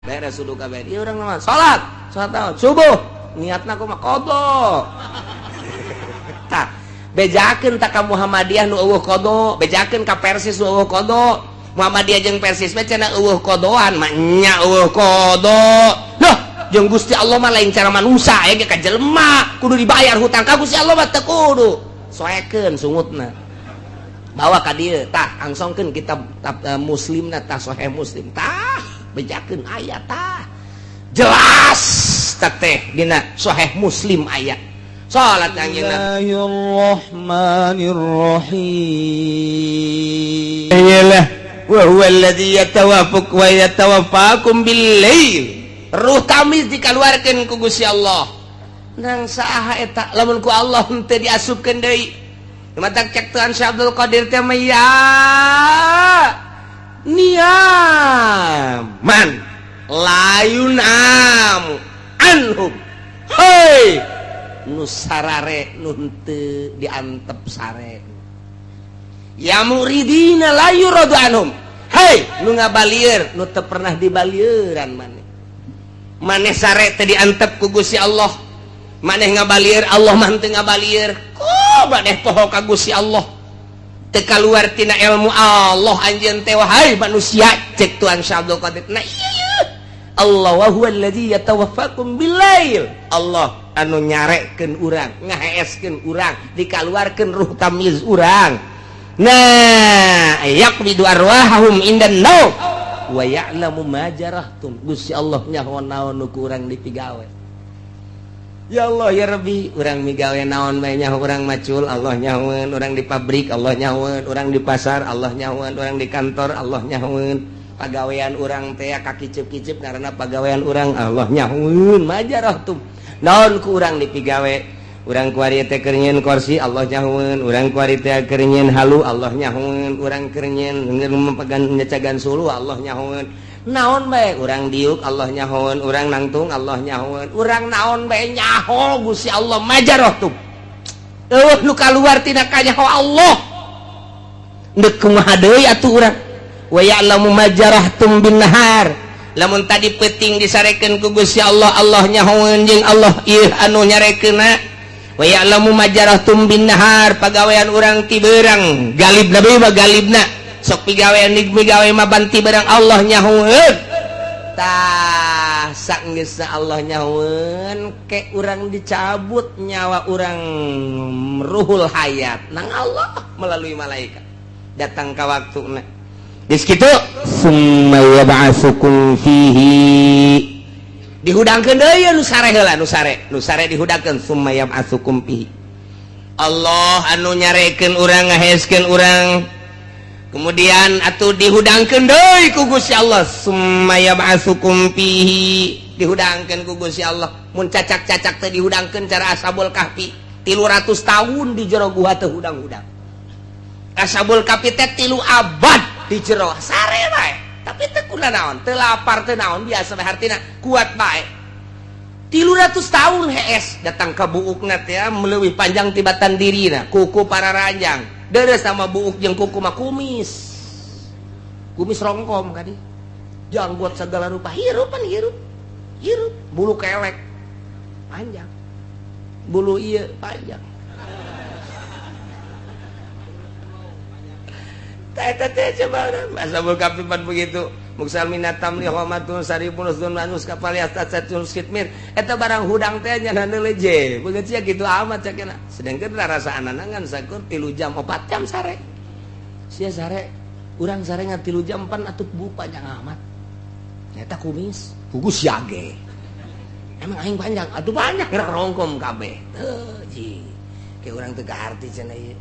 Beres sudu kabeh. Ieu urang mah salat, salat naon? Subuh. Niatna kumaha? Qada. Tah, bejakeun tak ka Muhammadiyah nu eueuh qada, bejakeun ka Persis nu eueuh qada. Muhammadiyah jeung Persis mah cenah eueuh qadoan, mah nya eueuh qada. Loh, jeung Gusti Allah mah lain cara manusia ya ge ka jelema, kudu dibayar hutang ka Gusti Allah mah teu kudu. Soekeun sungutna. Bawa ka dieu, tah angsongkeun kitab Muslimna, tah Sahih Muslim, tah bejakeun aya tah. Jelas teh dina Sahih Muslim aya. Salat anjeunna. Bismillahirrahmanirrahim. Iyalah, wa huwa alladzi yatawaffaq wa yatawaffakum bil lail. Ruh tamyiz dikaluarkeun ku Gusti Allah. Nang saha eta lamun ku Allah henteu diasupkeun deui. Matak cek Tuhan Syekh Abdul Qadir teh mah ya niaman la yunam anhum. Hei, nu sarare nu henteu diantep sare. Ya muridina la yuradu anhum. Hei, nu ngabalieur nu teu pernah dibalieuran maneh. Maneh sare teu diantep ku Gusti Allah. Maneh ngabalieur Allah mah teu ngabalieur. Ku maneh poho ka Gusti Allah. Teu kaluar tina ilmu Allah anjeun teh wahai manusia cek Tuhan Syekh Abdul Qadir. Nah iya. Allah wa huwa alladzi yatawaffakum bilail. Allah anu nyarekeun urang, ngaheeskeun urang, dikaluarkeun ruh tamyiz urang. Nah, yaqbidu arwahahum indan naum wa ya'lamu ma jarahtum. Gusti Allah nyaho naon nu ku urang dipigawe. Ya Allah ya Rabbi, urang migawe naon bae nyaho, urang macul Allah nyahoeun, urang di pabrik Allah nyahoeun, urang di pasar Allah nyahoeun, urang di kantor Allah nyahoeun. Pagawean urang teh kakicip-kicip karena pagawean urang Allah nyahoeun. Majarahtum. Naon ku urang dipigawe? Urang kuari teh keur nyieun kursi Allah nyahoeun, urang kuari teh keur nyieun halu Allah nyahoeun, urang keur nyieun memegan nyecagan suluh Allah nyahoeun. Naon bae urang diuk Allah nyahoeun, urang nangtung Allah nyahoeun, urang naon bae nyaho Gusti Allah majarahtum. Eueuh nu kaluar tina kanyaho Allah. Deuk kumaha deui atuh urang? Wa ya'lamu ma jarahtum bin nahar. Lamun tadi peuting disarekeun ku Gusti Allah, Allah nyahoeun jeung Allah ieu anu nyarekeunna. Wa ya'lamu ma jarahtum bin nahar, pagawean urang ti beurang, galibna bae mah galibna. Sok pigawean migawe mah banti beurang Allah nyahoeun. Tah saenggeusna Allah nyahoeun ke urang dicabut nyawa urang ruhul hayat nang Allah melalui malaikat. Datang ka waktuna. Geus kitu summa yab'atsukum fihi. Dihudangkeun deui nu sare heula, nu sare, nu sare dihudangkeun summa yab'atsukum fihi. Allah anu nyarekeun urang, ngaheskeun urang. Kemudian atuh dihudangkeun deui ku Gusti Allah summa yab'atsukum fihi, dihudangkeun ku Gusti Allah. Mun cacak-cacak teh dihudangkeun cara Ashabul Kahfi 300 tahun di jero gua teh hudang-hudang. Ashabul Kahfi teh 3 abad di jero sare bae, tapi teu kuna naon, teu lapar teu naon, biasa bae, hartina kuat bae. 300 tahun hees datang ka buukna teh meleuwih panjang tibatan dirina, kuku pararanjang. Deres sama buuk jeung kuku mah kumis. Kumis rongkom kadi. Janggot segala rupa, hirup pan hirup. Hirup, bulu kelek panjang. Bulu ieu panjang. Teh teh coba Ashabul Kahfi pan begitu. Muksal minat tamli homatun saribun usdun manus kapal yastatun skitmir. Eta barang hudang teh nya leje. Begitu ya gitu amat cakena. Sedangkan rasa anangan sakur 3 jam 4 jam sare. Sia sare, urang sare ngan 3 jam pan atuh bu panjang amat. Nyata kumis, kugus yage. Emang aing panjang, atuh panjang gerak rongkom kabeh. Teu ji. Kayak urang teu kaharti cenah ieu.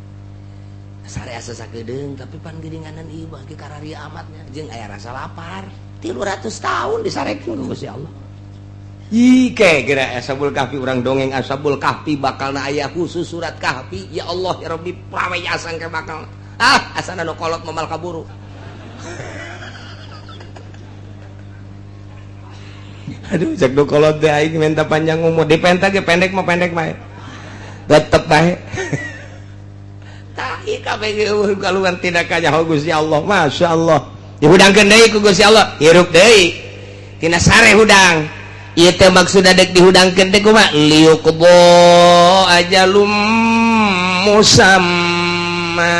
Sare asa sakedeung tapi pan geuninganan ieu bagi kararia amatnya jeung aya rasa lapar. 300 tahun disarekeun ku Gusti Allah. Ih ke geura Ashabul Kahfi urang dongeng Ashabul Kahfi bakalna aya khusus surat Kahfi. Ya Allah ya Rabbi prawe asang ke bakal. Ah asana nu kolot moal kaburu. Aduh cek nu kolot teh aing minta panjang umur dipenta ge pendek mah pendek bae. Tetep bae. Kaluar tidak kanyaho Gusti Allah, Masya Allah. Dihudangkeun deui ku Gusti Allah, hirup deui. Tina sare hudang. Ieu teh maksudna dek dihudangkeun teh kumaha? Liyuqdha ajalum musamma,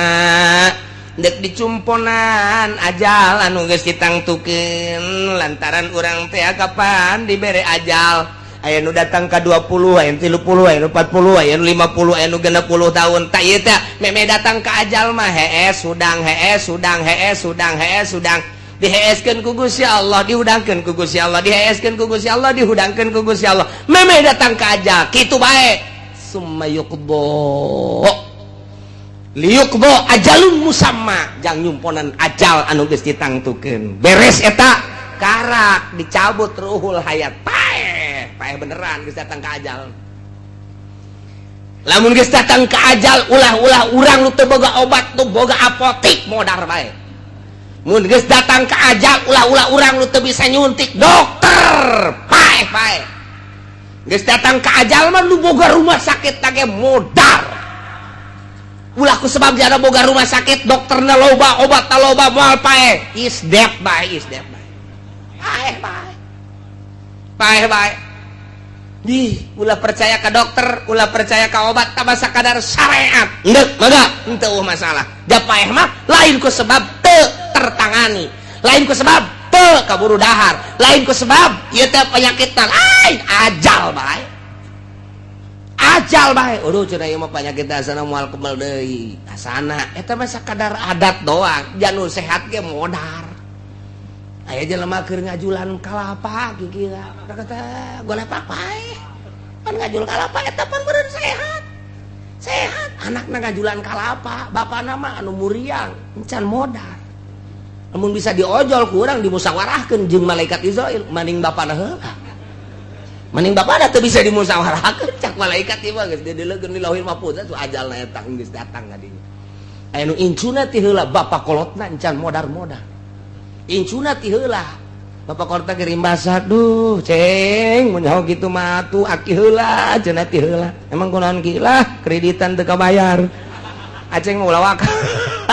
dek dicumponan ajal anu geus ditangtukeun, lantaran urang teh kapan dibere ajal. Aya nu datang ka 20, aya nu 30, aya nu 40, aya nu 50, aya nu 60 tahun. Tak, ieu teh meme datang ka ajal mah hees hudang, hees hudang, hees hudang, hees hudang, diheeskeun ku Gusti Allah, dihudangkeun ku Gusti Allah, diheeskeun ku Gusti Allah, dihudangkeun ku Gusti Allah, meme datang ka ajal kitu bae. Summa yuqdha, liyuqdha ajalun musamma, jang nyumponan ajal anu geus ditangtukeun. Beres eta, karak dicabut ruhul hayat, paeh, paeh beneran geus datang ka ajal. Lamun geus datang ka ajal, ulah-ulah urang nu teu boga obat, nu boga apotik, modar bae. Mun geus datang ka ajal, ulah-ulah urang nu teu bisa nyuntik, dokter, paeh, paeh. Geus datang ka ajal mah, nu boga rumah sakit tage modar. Ulah ku sebab jana boga rumah sakit, dokterna loba, obatna loba, moal paeh. Is dead bae, is dead bae, paeh bae, paeh bae. Di ulah percaya ke dokter, ulah percaya ke obat, tambah sakadar syariat endek mangga, henteu masalah. Da paeh mah lain ku sebab teu tertangani, lain ku sebab teu kaburu dahar, lain ku sebab ieu teh penyakit, lain, ajal bae, ajal bae. Aduh, cenah, ieu mah penyakit asana moal kebal deui asana. Eta mah sakadar adat doang. Janu sehat ge modar. Aya jelema keur ngajulan kalapa kikira kata golepak paeh. Pan ngajul kalapa eta pan meureun sehat sehat. Anakna ngajulan kalapa, bapana mah anu muriang encan modar. Lamun bisa diojol kurang dimusyawarahkeun jeung malaikat Izrail, maning bapana heula, maning bapana teu bisa dimusyawarahkeun. Cak malaikat ieu mah geus dideleukeun di Lauhil Mahfuz tuh, ajalna eta geus datang ka dinya. Aya nu incuna ti heula, bapak kolotna encan modar-modar, incuna ti heula, bapak kolotna ge rimbasa. "Duh, Ceng, mun nyaho kitu mah atuh aki heula," cenah, ti heula. "Emang kunaon, Ki?" "Lah, kreditan teu kabayar." Aceng mah ulah waka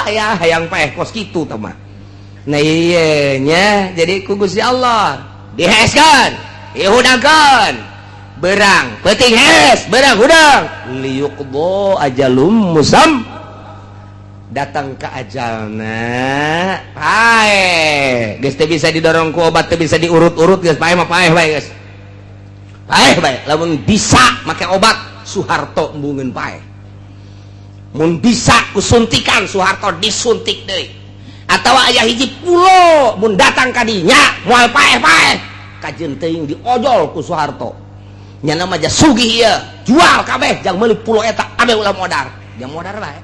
aya hayang paeh kos kitu tah mah. Nah, iya nya, jadi ku Gusti Allah diheskeun, dihudangkeun, berang peuting hes, berang hudang, liyuqdha ajalum musam. Datang ke ajalna paeh, geus teu bisa didorong ku obat, teu bisa diurut-urut, geus paeh mah paeh bae, geus paeh bae. Lamun bisa make obat, Soeharto embungeun paeh. Mun bisa ku suntikan, Soeharto disuntik deui. Atau aya hiji pulo, mun datang ka dinya moal paeh-paeh, kajeun teuing diojol ku Soeharto. Nyana mah sugih ieu, jual kabeh jang meuli pulo eta, kabeh ulah modar, jang modar bae.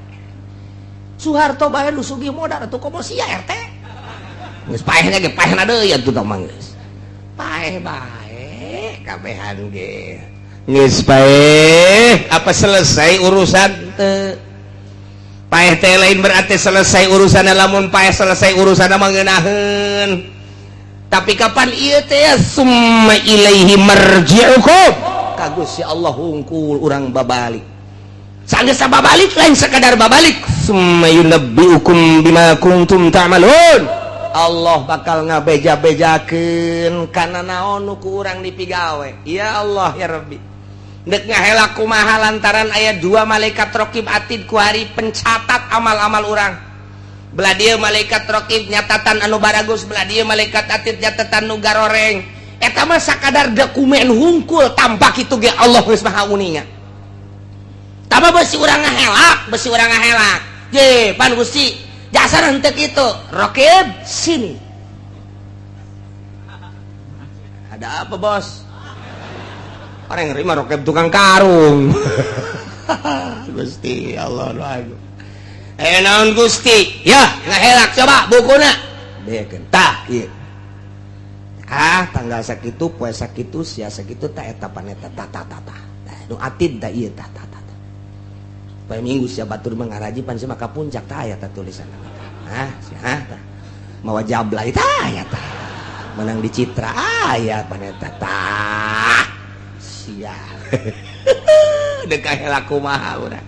Soeharto bae nu sugih modar atuh, komo sia RT geus paehna ge paehna deui atuh tah mah, geus paeh bae kabehan ge, geus paeh. Apa selesai urusan? Teu. Paeh teh lain berarti selesai urusan. Lamun paeh selesai urusan mah ngeunaheun, tapi kapan ieu teh? Summa ilaihi marji'ukum, ka Gusti Allah hungkul urang babalik. Sanggeus babalik, lain sekadar babalik, summa yunabbiukum bima kuntum ta'malun. Allah bakal ngabeja-bejakeun kana naon nu ku urang dipigawe. Ya Allah, ya Rabbi, dek ngahela kumaha, lantaran aya dua malaikat rokib atid kuari pencatat amal-amal urang. Belah dieu malaikat rokib nyatatan anu baragus, belah dieu malaikat atid nyatatan nu garoreng. Eta mah sakadar dokumen hungkul, tanpa kitu ge Allah geus maha uninga. Tama besi urang ngahelak, besi urang ngahelak je pan Gusti jasar henteu kitu. "Rokib, sini." "Ada apa, Bos?" Orang yang nerima rokib tukang karung. Gusti Allah nu agung. "Eh, naon, Gusti?" "Ya, ngahelak, coba bukuna." Bekeun tah ieu. Ah, tanggal sakitu, poe sakitu, sia sakitu, tah eta paneta, tah tah tah tah. Tah nu atid tah ieu, tah tah tah. Poe Minggu sia batur mangaraji pan sia maka puncak, tah aya tah tulisan. Ah, sia tah. Mawa jablay tah aya tah. Menang di Citra aya paneta tah. Sia. Dek kahela kumaha urang.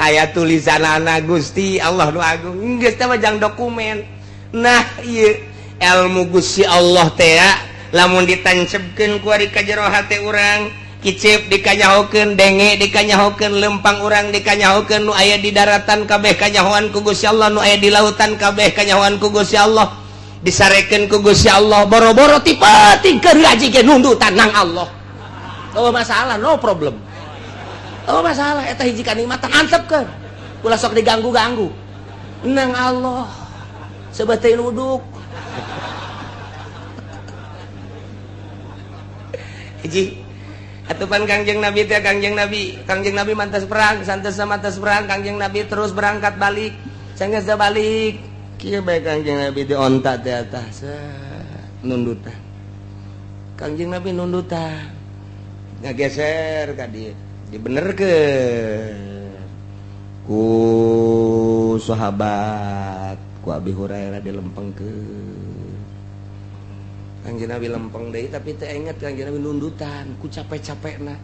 Aya tulisanana Gusti Allah nu agung. Geus teh mah jang dokumen. Nah, ieu ilmu Gusti Allah teh Lamun ditancepkeun ku ari ka jero hate urang, kicep dikanyahokeun, denge dikanyahokeun, lempang urang dikanyahokeun, nu aya di daratan kabeh kanyahoan ku Gusti Allah, nu aya di lautan kabeh kanyahoan ku Gusti Allah, disarekeun ku Gusti Allah. Boro-boro ti peuting keur ngaji ge nundutan nang Allah. Oh masalah, no problem. Oh masalah, eta hiji kanikmatan, antepkeun. Ulah sok diganggu-ganggu. Nang Allah sebagai nuduk. Hiji atupan Kangjeng Nabi teh, Kangjeng Nabi, Kangjeng Nabi mantas perang, santes mantas perang, Kangjeng Nabi terus berangkat balik. Sanggeus balik, kieu bae Kangjeng Nabi di onta di atas nundutan. Kangjeng Nabi nundutan. Ngageser ka dieu, dibenerkeun ku sahabat, ku Abi Hurairah dilempengkeun. Kangjeng Nabi lempeng deui, tapi teu inget Kangjeng Nabi nundutan ku capek-capekna.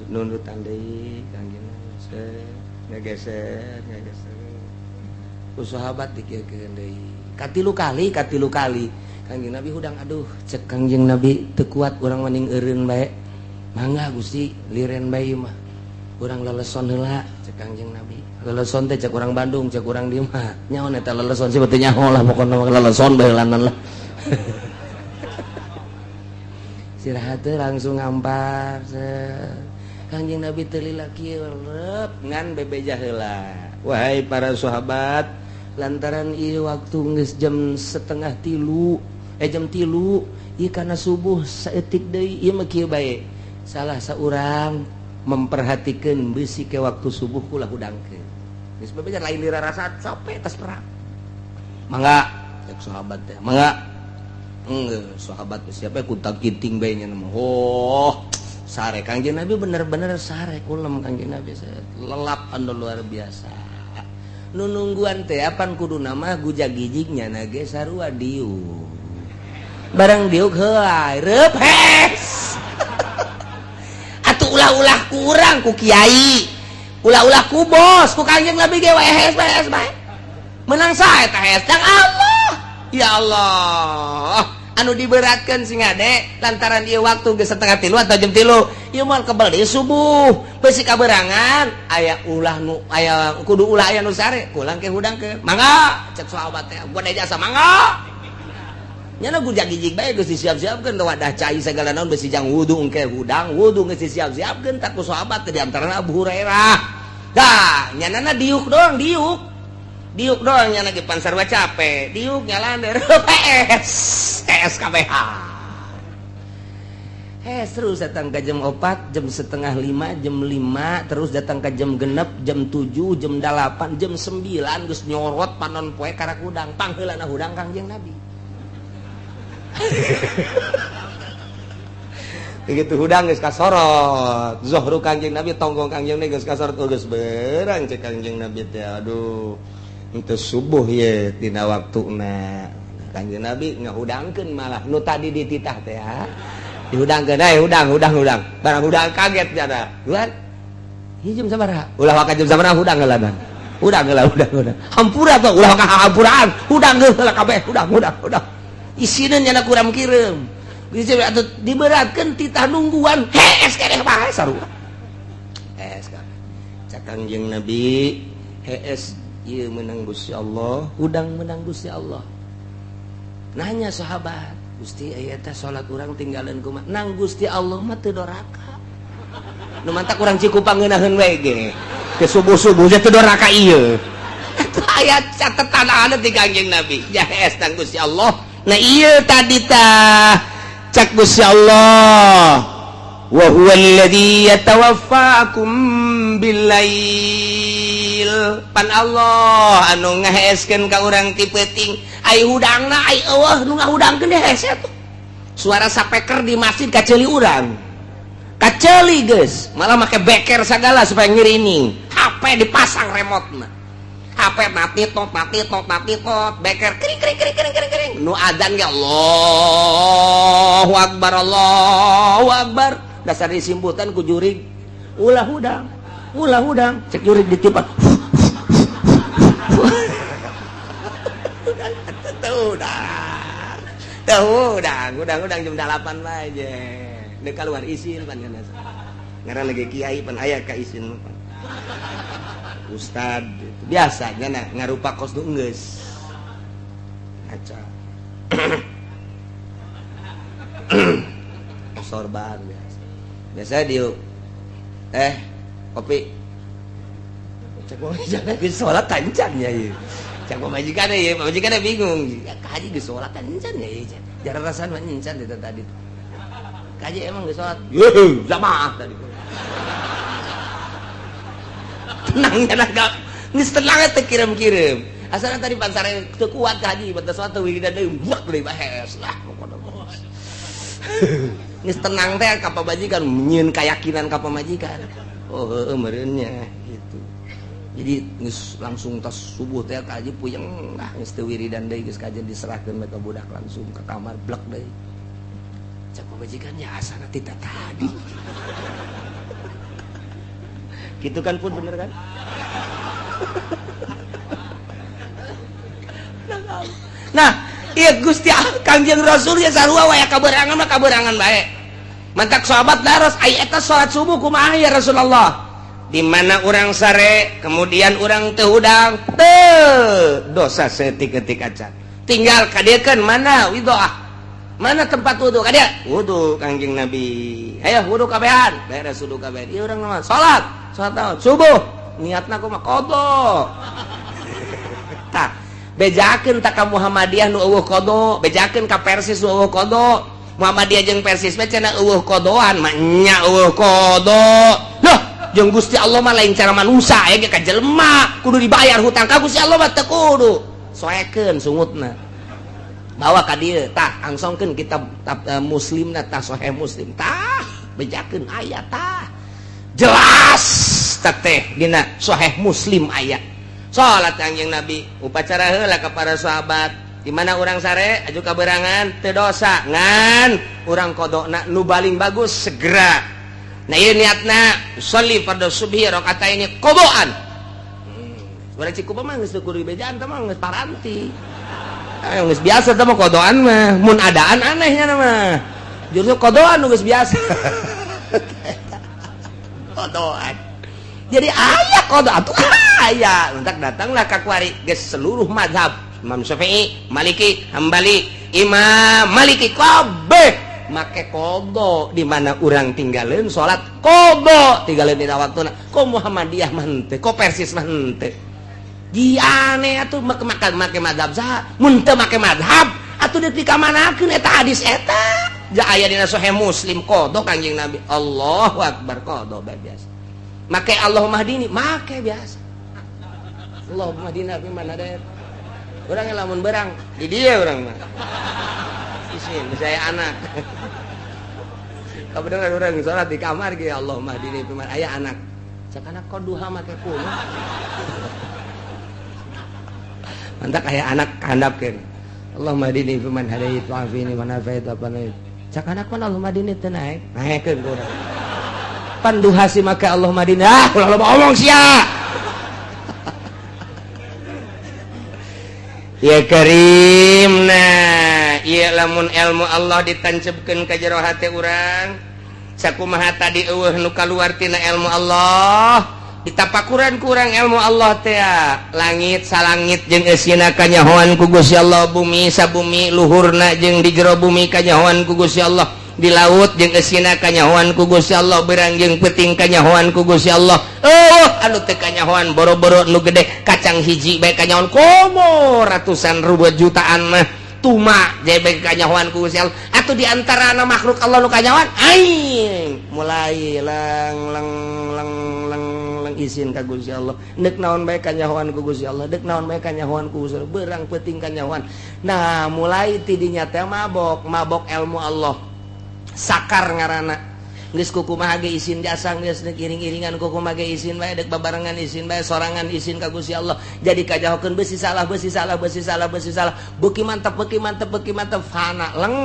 Nundutan deui Kangjeng Nabi, ngageser, ngageser. Ku sahabat dikieukeun deui. Katilu kali, katilu kali. Kangjeng Nabi hudang, aduh, cek Kangjeng Nabi teu kuat urang mending eureun bae. Mangga Gusti, liren bae mah. Urang leleson heula cek Kangjeng Nabi. Leleson teh cek urang Bandung, cek urang dieu mah. Nyaho eta leleson sih teu nyaho lah, pokona leleson bae heulanan lah. Istirahat langsung ngampar. Kangjeng Nabi teu lila kieu rep ngan bebeja heula. Wahai para sahabat, lantaran ieu waktu geus jam 2:30, jam 3, ieu kana subuh saeutik deui, ieu mah kieu bae. Salah saurang memperhatikeun bisi ke waktu subuh ulah hudangkeun. Geus bebeja lain dirarasa capek tas perang. Mangga cek sahabat teh, mangga. Enggak, sahabat siapa kuntang kinting bae nya mah. Oh, sare Kangjeng Nabi bener-bener sare kulem Kangjeng Nabi lelap anu luar biasa. Nu nungguan teh apan kuduna mah gujag-gijignya na ge sarua diuk. Barang diuk heuay reup hes. Atuh ulah-ulah kurang ku kiai. Ulah-ulah ku bos, ku Kangjeng Nabi ge wae hes bae hes bae. Menang sae teh hes cang Allah. Ya Allah, anu diberatkan sing ade lantaran ieu waktu geus 2:30 atau jam 3, ieu moal kebel deui subuh, beusi kaberangan aya ulah nu aya kudu ulah aya nu sare, kulang ke hudang ke. Mangga cek sahabat teh, gua jasa mangga. Nyana gujag-gijig bae geus disiap-siapkeun wadah cai segala naon beusi jang wudu engke hudang, wudu geus disiap-siapkeun tak ku sahabat teh di antarana Abu Hurairah. Dah, nyanana diuk doang, diuk. Diuk doang nya lagi pansar capek, diuk nyalander PS TSKBH. Hes terus datang ke jam 4, jam 4:30, jam 5, terus datang ke jam 6, jam 7, jam 8, jam 9 geus nyorot panon poe karak hudang, pangheulana hudang Kangjeng Nabi. Begitu hudang geus kasorot, zohru Kangjeng Nabi, tonggong Kangjeng Nabi geus kasorot, geus berang cek Kangjeng Nabi teh, aduh. Untuk subuh ye tina waktuna Kangjeng Nabi ngahudangkeun malah nu tadi dititah teh ya. Dihudangkeun eh hudang hudang hudang. Barang hudang kaget jada. Duan. Hiji jam sabaraha? Ulah waka jam sabaraha hudang heula dan. Hudang heula hudang hudang. Hampura tuh ulah waka hampuraan. Hudang heula kabeh hudang hudang hudang. Isina nyana kuram kireum. Geus atuh diberatkeun titah nungguan hees keneh bae sarua. Hees kabeh. Cak Kangjeng Nabi hees ieu menang Gusti Allah, hudang menang Gusti Allah. Nanya sahabat, Gusti aya teh salat urang tinggalan kumaha? Nang Gusti Allah mah teu doraka. Nu mantak urang Cikupang ngeunaheun we ge. Ke subuh-subuh teh teu doraka ieu. Eta aya catetan anu ti Kangjeng Nabi. Ya hees nang Gusti Allah. Nah ieu tadi tah cak Gusti Allah. Wa huwa alladzi yatawaffakum billail. Pan Allah anu ngaheeskeun ka urang ti peuting, ai hudangna ai eueuh nu ngahudangkeun deh hese tuh. Suara sapeker di masjid kaceuli urang. Kaceuli geus, malah make beker sagala supaya ngirining. HP dipasang remote-na. HP mati tot mati tot mati tot, beker kering kering kering kering kering kering. Nu adzan ge Allahu akbar Allahu akbar. Dasar disimputan ku jurig. Ulah hudang. Ulah hudang, cek jurig ditipan. Udah. Teu udang, udang udang jam 8 bae je. Deuk keluar isin pan kana. Ngaran lagi kiai pan aya ka isin pan. Ustad gitu. Biasanya nah ngarupa kos nu geus. Ngaca. Sorban biasa. Biasa diuk. Kopi. Cek pamajikan geus salat tancan ya ieu. Cek pamajikan ieu, pamajikan bingung. Ya kaji geus salat tancan ya ieu. Jarang rasan mah encan eta tadi. Kaji emang geus salat. Yeuh, jamaah tadi. Tenang nya gak. Geus tenang teh kirim-kirim. Asalna tadi pansare teu kuat ka haji, batas salat wiridan deui buak deui bahes lah pokona. Geus tenang teh ka pamajikan, nyieun keyakinan ka pamajikan. Oh heueuh meureun nya gitu. Jadi geus langsung tas subuh teh ka haji puyeng lah geus teu wiridan deui geus kajen diserahkeun ka budak langsung ke kamar blek deui. Cek pamajikan ya asana tita tadi. Gitu kan pun bener kan? Nah, iya Gusti Kangjeng Rasul ya sarua wae kaberangan mah kaberangan bae. Mantak sahabat daros ai eta salat subuh kumaha ya Rasulullah? Di mana urang sare, kemudian urang teu hudang, teu dosa setik-etik acan. Tinggal kadiekeun mana widoah. Mana tempat wudu kadia? Wudu Kangjeng Nabi. Ayo wudu kabehan. Beres wudu kabehan. Ieu urang mah salat, salat naon? Subuh. Niatna kumaha? Qada. Tah, bejakeun tak ka Muhammadiyah nu eueuh qada, bejakeun ka Persis nu eueuh qada. Muhammadiyah jeung Persis mah cenah eueuh qadoan, mah nya eueuh qada. Loh, jeung Gusti Allah mah lain cara manusia aya ge ka jelema, kudu dibayar hutang ka Gusti Allah mah teu kudu. Soekeun sungutna. Bawa ka dieu tah angsongkeun kitab Muslimna tah Sahih Muslim tah bejakeun aya tah. Jelas teh dina Sahih Muslim aya. Salat Kangjeng Nabi upacara heula ka para sahabat di mana urang sare aju kaberangan teu dosa ngan urang qadona nu baling bagus segera. Nah ieu niatna sholli fardhu subhi rakaataini qadaan. Urang Cikupa mah geus teu kudu dibejaan teh mah geus paranti. Geus biasa teh mah qadaan mah mun adaan anehnya mah. Justru qadaan nu geus biasa. Qadaan. Jadi aya qada atuh aya. Entak datanglah ka kuari geus seluruh mazhab Imam Syafi'i, Maliki, Hambali, Imam Maliki kabeh make qada di mana urang tinggalin salat qada tinggalin dina waktuna. Ko Muhammadiyah mah henteu, ko Persis mah henteu. Ji aneh atuh make make mazhab saha? Mun teu make mazhab atuh deuk dikamanakeun eta hadis eta. Ja aya dina Sahih Muslim qada Kangjeng Nabi. Allahu akbar qada bae biasa. Make Allahumma hdini, make biasa. Allahumma hdina fi man hadait. Urang lamun berang di dieu urang mah. Isin saya anak. Kabeneran urang salat di kamar ge Allahumma hdini fi man aya anak. Cak anak kok duha make kumaha. Mantak aya anak handapkeun. Allahumma hdini fi man hadait wa afini man afait apa naik. Cak anak mah Allahumma hdini teu naek. Naekeun ku urang. Panduha si make Allahumma hdini. Ah, ulah loba omong sia. Ya Karim nah, ieu lamun ilmu Allah ditancepkeun ka jero hate urang. Sakumaha tadi eueuh nu kaluar tina ilmu Allah, ditapakuran kurang ilmu Allah teh langit salangit jeung eusina kanyahoan ku Gusti Allah, bumi sabumi luhurna jeung di jero bumi kanyahoan ku Gusti Allah, di laut jeung eusina kanyahoan ku Gusti Allah, berang jeung peuting kanyahoan ku Gusti Allah. Oh, anu teu kanyahoan boro-boro nu gede kacang hiji bae kanyahoan komo ratusan ribu jutaan mah tuma bae kanyahoan ku Gusti Allah. Atuh di antara makhluk Allah nu kanyahoan aing mulai leng leng leng leng leng izin ka Gusti Allah. Deuk naon bae kanyahoan ku Gusti Allah, deuk naon bae kanyahoan ku Gusti Allah, berang peuting kanyahoan. Nah, mulai tidinya teh mabok, mabok ilmu Allah. Sakar ngaranna. Geus kukumaha ge izin jasa geus deuk iring-iringan kukumaha ge izin bae deuk babarengan izin bae sorangan izin ka Gusti Allah. Jadi kajahokeun beusi salah beusi salah beusi salah beusi salah. Beuki mantep beuki mantep beuki mantep fana leng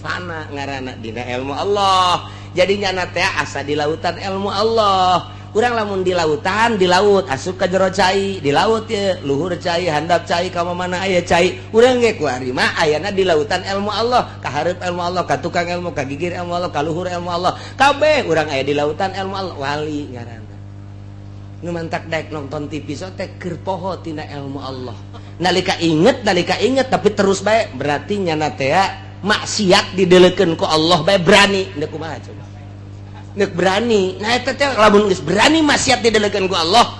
fana ngaranna dina ilmu Allah. Jadi nyana teh asa di lautan ilmu Allah. Urang lamun di lautan, di laut asup ka jero cai, di laut ye luhur cai, handap cai, ka mana aya cai. Urang ge kuari mah ayana di lautan ilmu Allah, ka hareup ilmu Allah, ka tukang ilmu, ka gigir ilmu Allah, ka luhur ilmu Allah. Kabeh urang aya di lautan ilmu Allah, wali ngaranna. Nu mantak daek nonton TV so teh keur poho tina ilmu Allah. Nalika inget tapi terus bae, berarti nyana teh maksiat didelekeun ku Allah bae berani. Ndek kumaha coba? Ndek berani. Nah, eta teh lamun geus berani maksiat didelekeun ku Allah,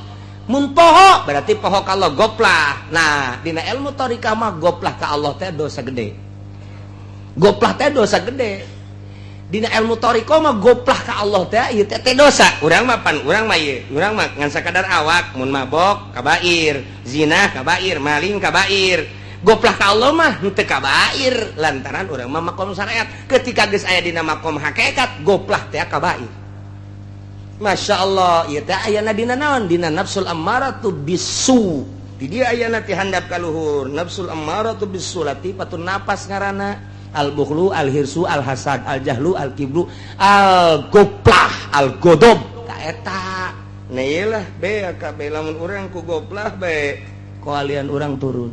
mun poho berarti poho ka Allah, goplah. Nah, dina ilmu thariqah mah goplah ka Allah teh dosa gede. Goplah teh dosa gede. Dina ilmu thariqah mah goplah ka Allah teh ieu teh dosa. Urang mah pan urang mah ieu, urang mah ngan sakadar awak mun mabok kabair, zina kabair, maling kabair. Goplah ka Allah mah henteu kabair lantaran urang mah makom syariat. Ketika geus aya dina makom hakikat, goplah teh kabair. Masya Allah, ieu teh ayana dina naon? Dina nafsul ammaratu bisu. Di dieu ayana ti handap ka luhur, nafsul ammaratu bisu latifatun nafas ngaranna. Al-bukhlu, al-hirsu, al-hasad, al-jahlu, al-kibru, al-goplah, al-godob. Ka eta. Nah iyalah be kabeh lamun urang ku goplah bae koalian urang turun.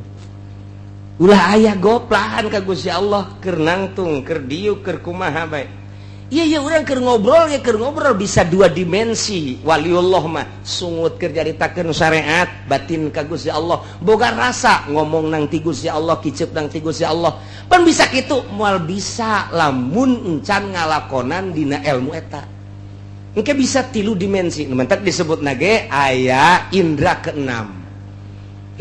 Ulah aya goplahan ka Gusti Allah, keur nangtung, keur diuk, keur kumaha bae. Iya iya, urang keur ngobrol ya, keur ngobrol bisa dua dimensi. Waliullah mah sungut keur nyaritakeun syariat, batin ka Gusti Allah. Boga rasa ngomong nang ti Gusti Allah, kicep nang ti Gusti Allah. Pan bisa kitu, moal bisa lamun encan ngalakonan dina ilmu eta. Engke bisa tilu dimensi. Nu mantak disebut nage aya indra keenam.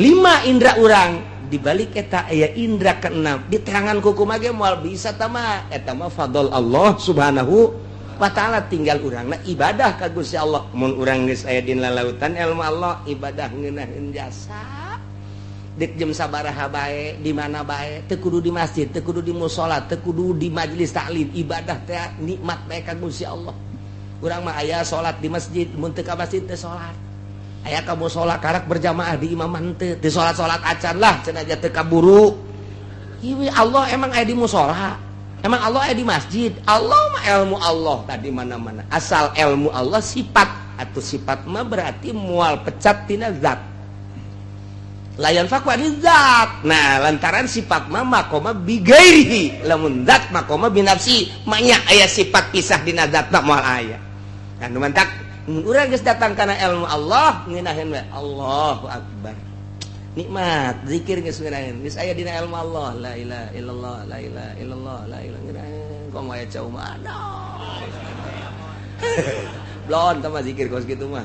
Lima indra urang dibalik eta aya indra keenam. Diterangan ku kumaha ge moal bisa tama. Eta mah fadl Allah Subhanahu wa Ta'ala, tinggal urangna ibadah ka Gusti Allah. Mun urang geus aya dina lautan ilmu Allah, ibadah ngeunaheun jasa. Dek jam sabaraha bae, di mana bae, teu kudu di masjid, teu kudu di musala, teu kudu di majelis taklim, ibadah teh nikmat bae ka Gusti Allah. Urang mah aya salat di masjid, mun teu ka masjid teu salat. Aya ka musala karak berjamaah di imam henteu, teu salat-salat acan lah cenah teu kaburu. Ieu Allah emang aya di musala. Emang Allah aya di masjid. Allah mah ilmu Allah tadi mana-mana. Asal ilmu Allah sifat atau sifat mah berarti mual pecat tina zat. La yanfakku zat. Nah, lantaran sifat mah makoma bigairihi, lamun zat makoma binafsi, manya aya sifat pisah dina zat mah moal aya. Nah, nu mantak mun urang geus datang kana ilmu Allah, ngeunaheun we Allahu akbar. Nikmat zikir geus ngeunaheun, geus aya dina ilmu Allah, la ilaha illallah, la ilaha illallah, la ilaha ngeunaheun. Komo aya cau mah aduh. Blon tah mah zikir kos kitu mah.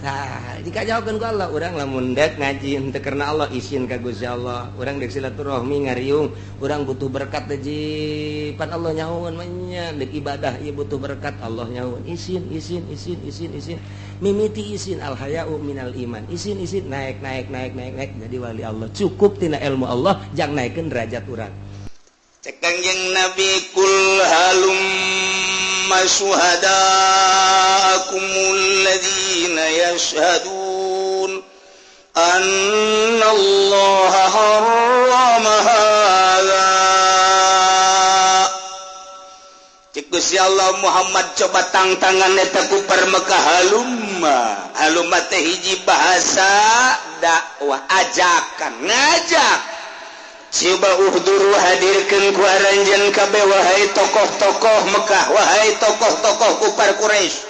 Nah, jika jawabkan ku Allah, urang lamun dek ngaji henteu karena Allah, isin ka Gusti Allah. Urang dek silaturahmi ngariung, urang butuh berkat teh pan Allah nyahoan mah nya, dek ibadah ieu butuh berkat Allah nyahoan. Isin, isin, isin, isin, isin. Mimiti isin, al haya'u minal iman. Isin, isin, naik, naik, naik, naik, naik jadi wali Allah. Cukup tina ilmu Allah jang naikeun derajat urang. Cek Kangjeng Nabi, qul halumma syuhada'akumul ladzina yashhadun anna Allah harrama hadza. Cek Gusti Allah, Muhammad, coba tangtangan eta kufar Mekah, halumma. Halumma teh hiji bahasa dakwah, ajakan, ngajak. Coba uhduru, hadirkeun ku aranjeun kabeh, wahai tokoh-tokoh Mekah, wahai tokoh-tokoh kufar Quraisy.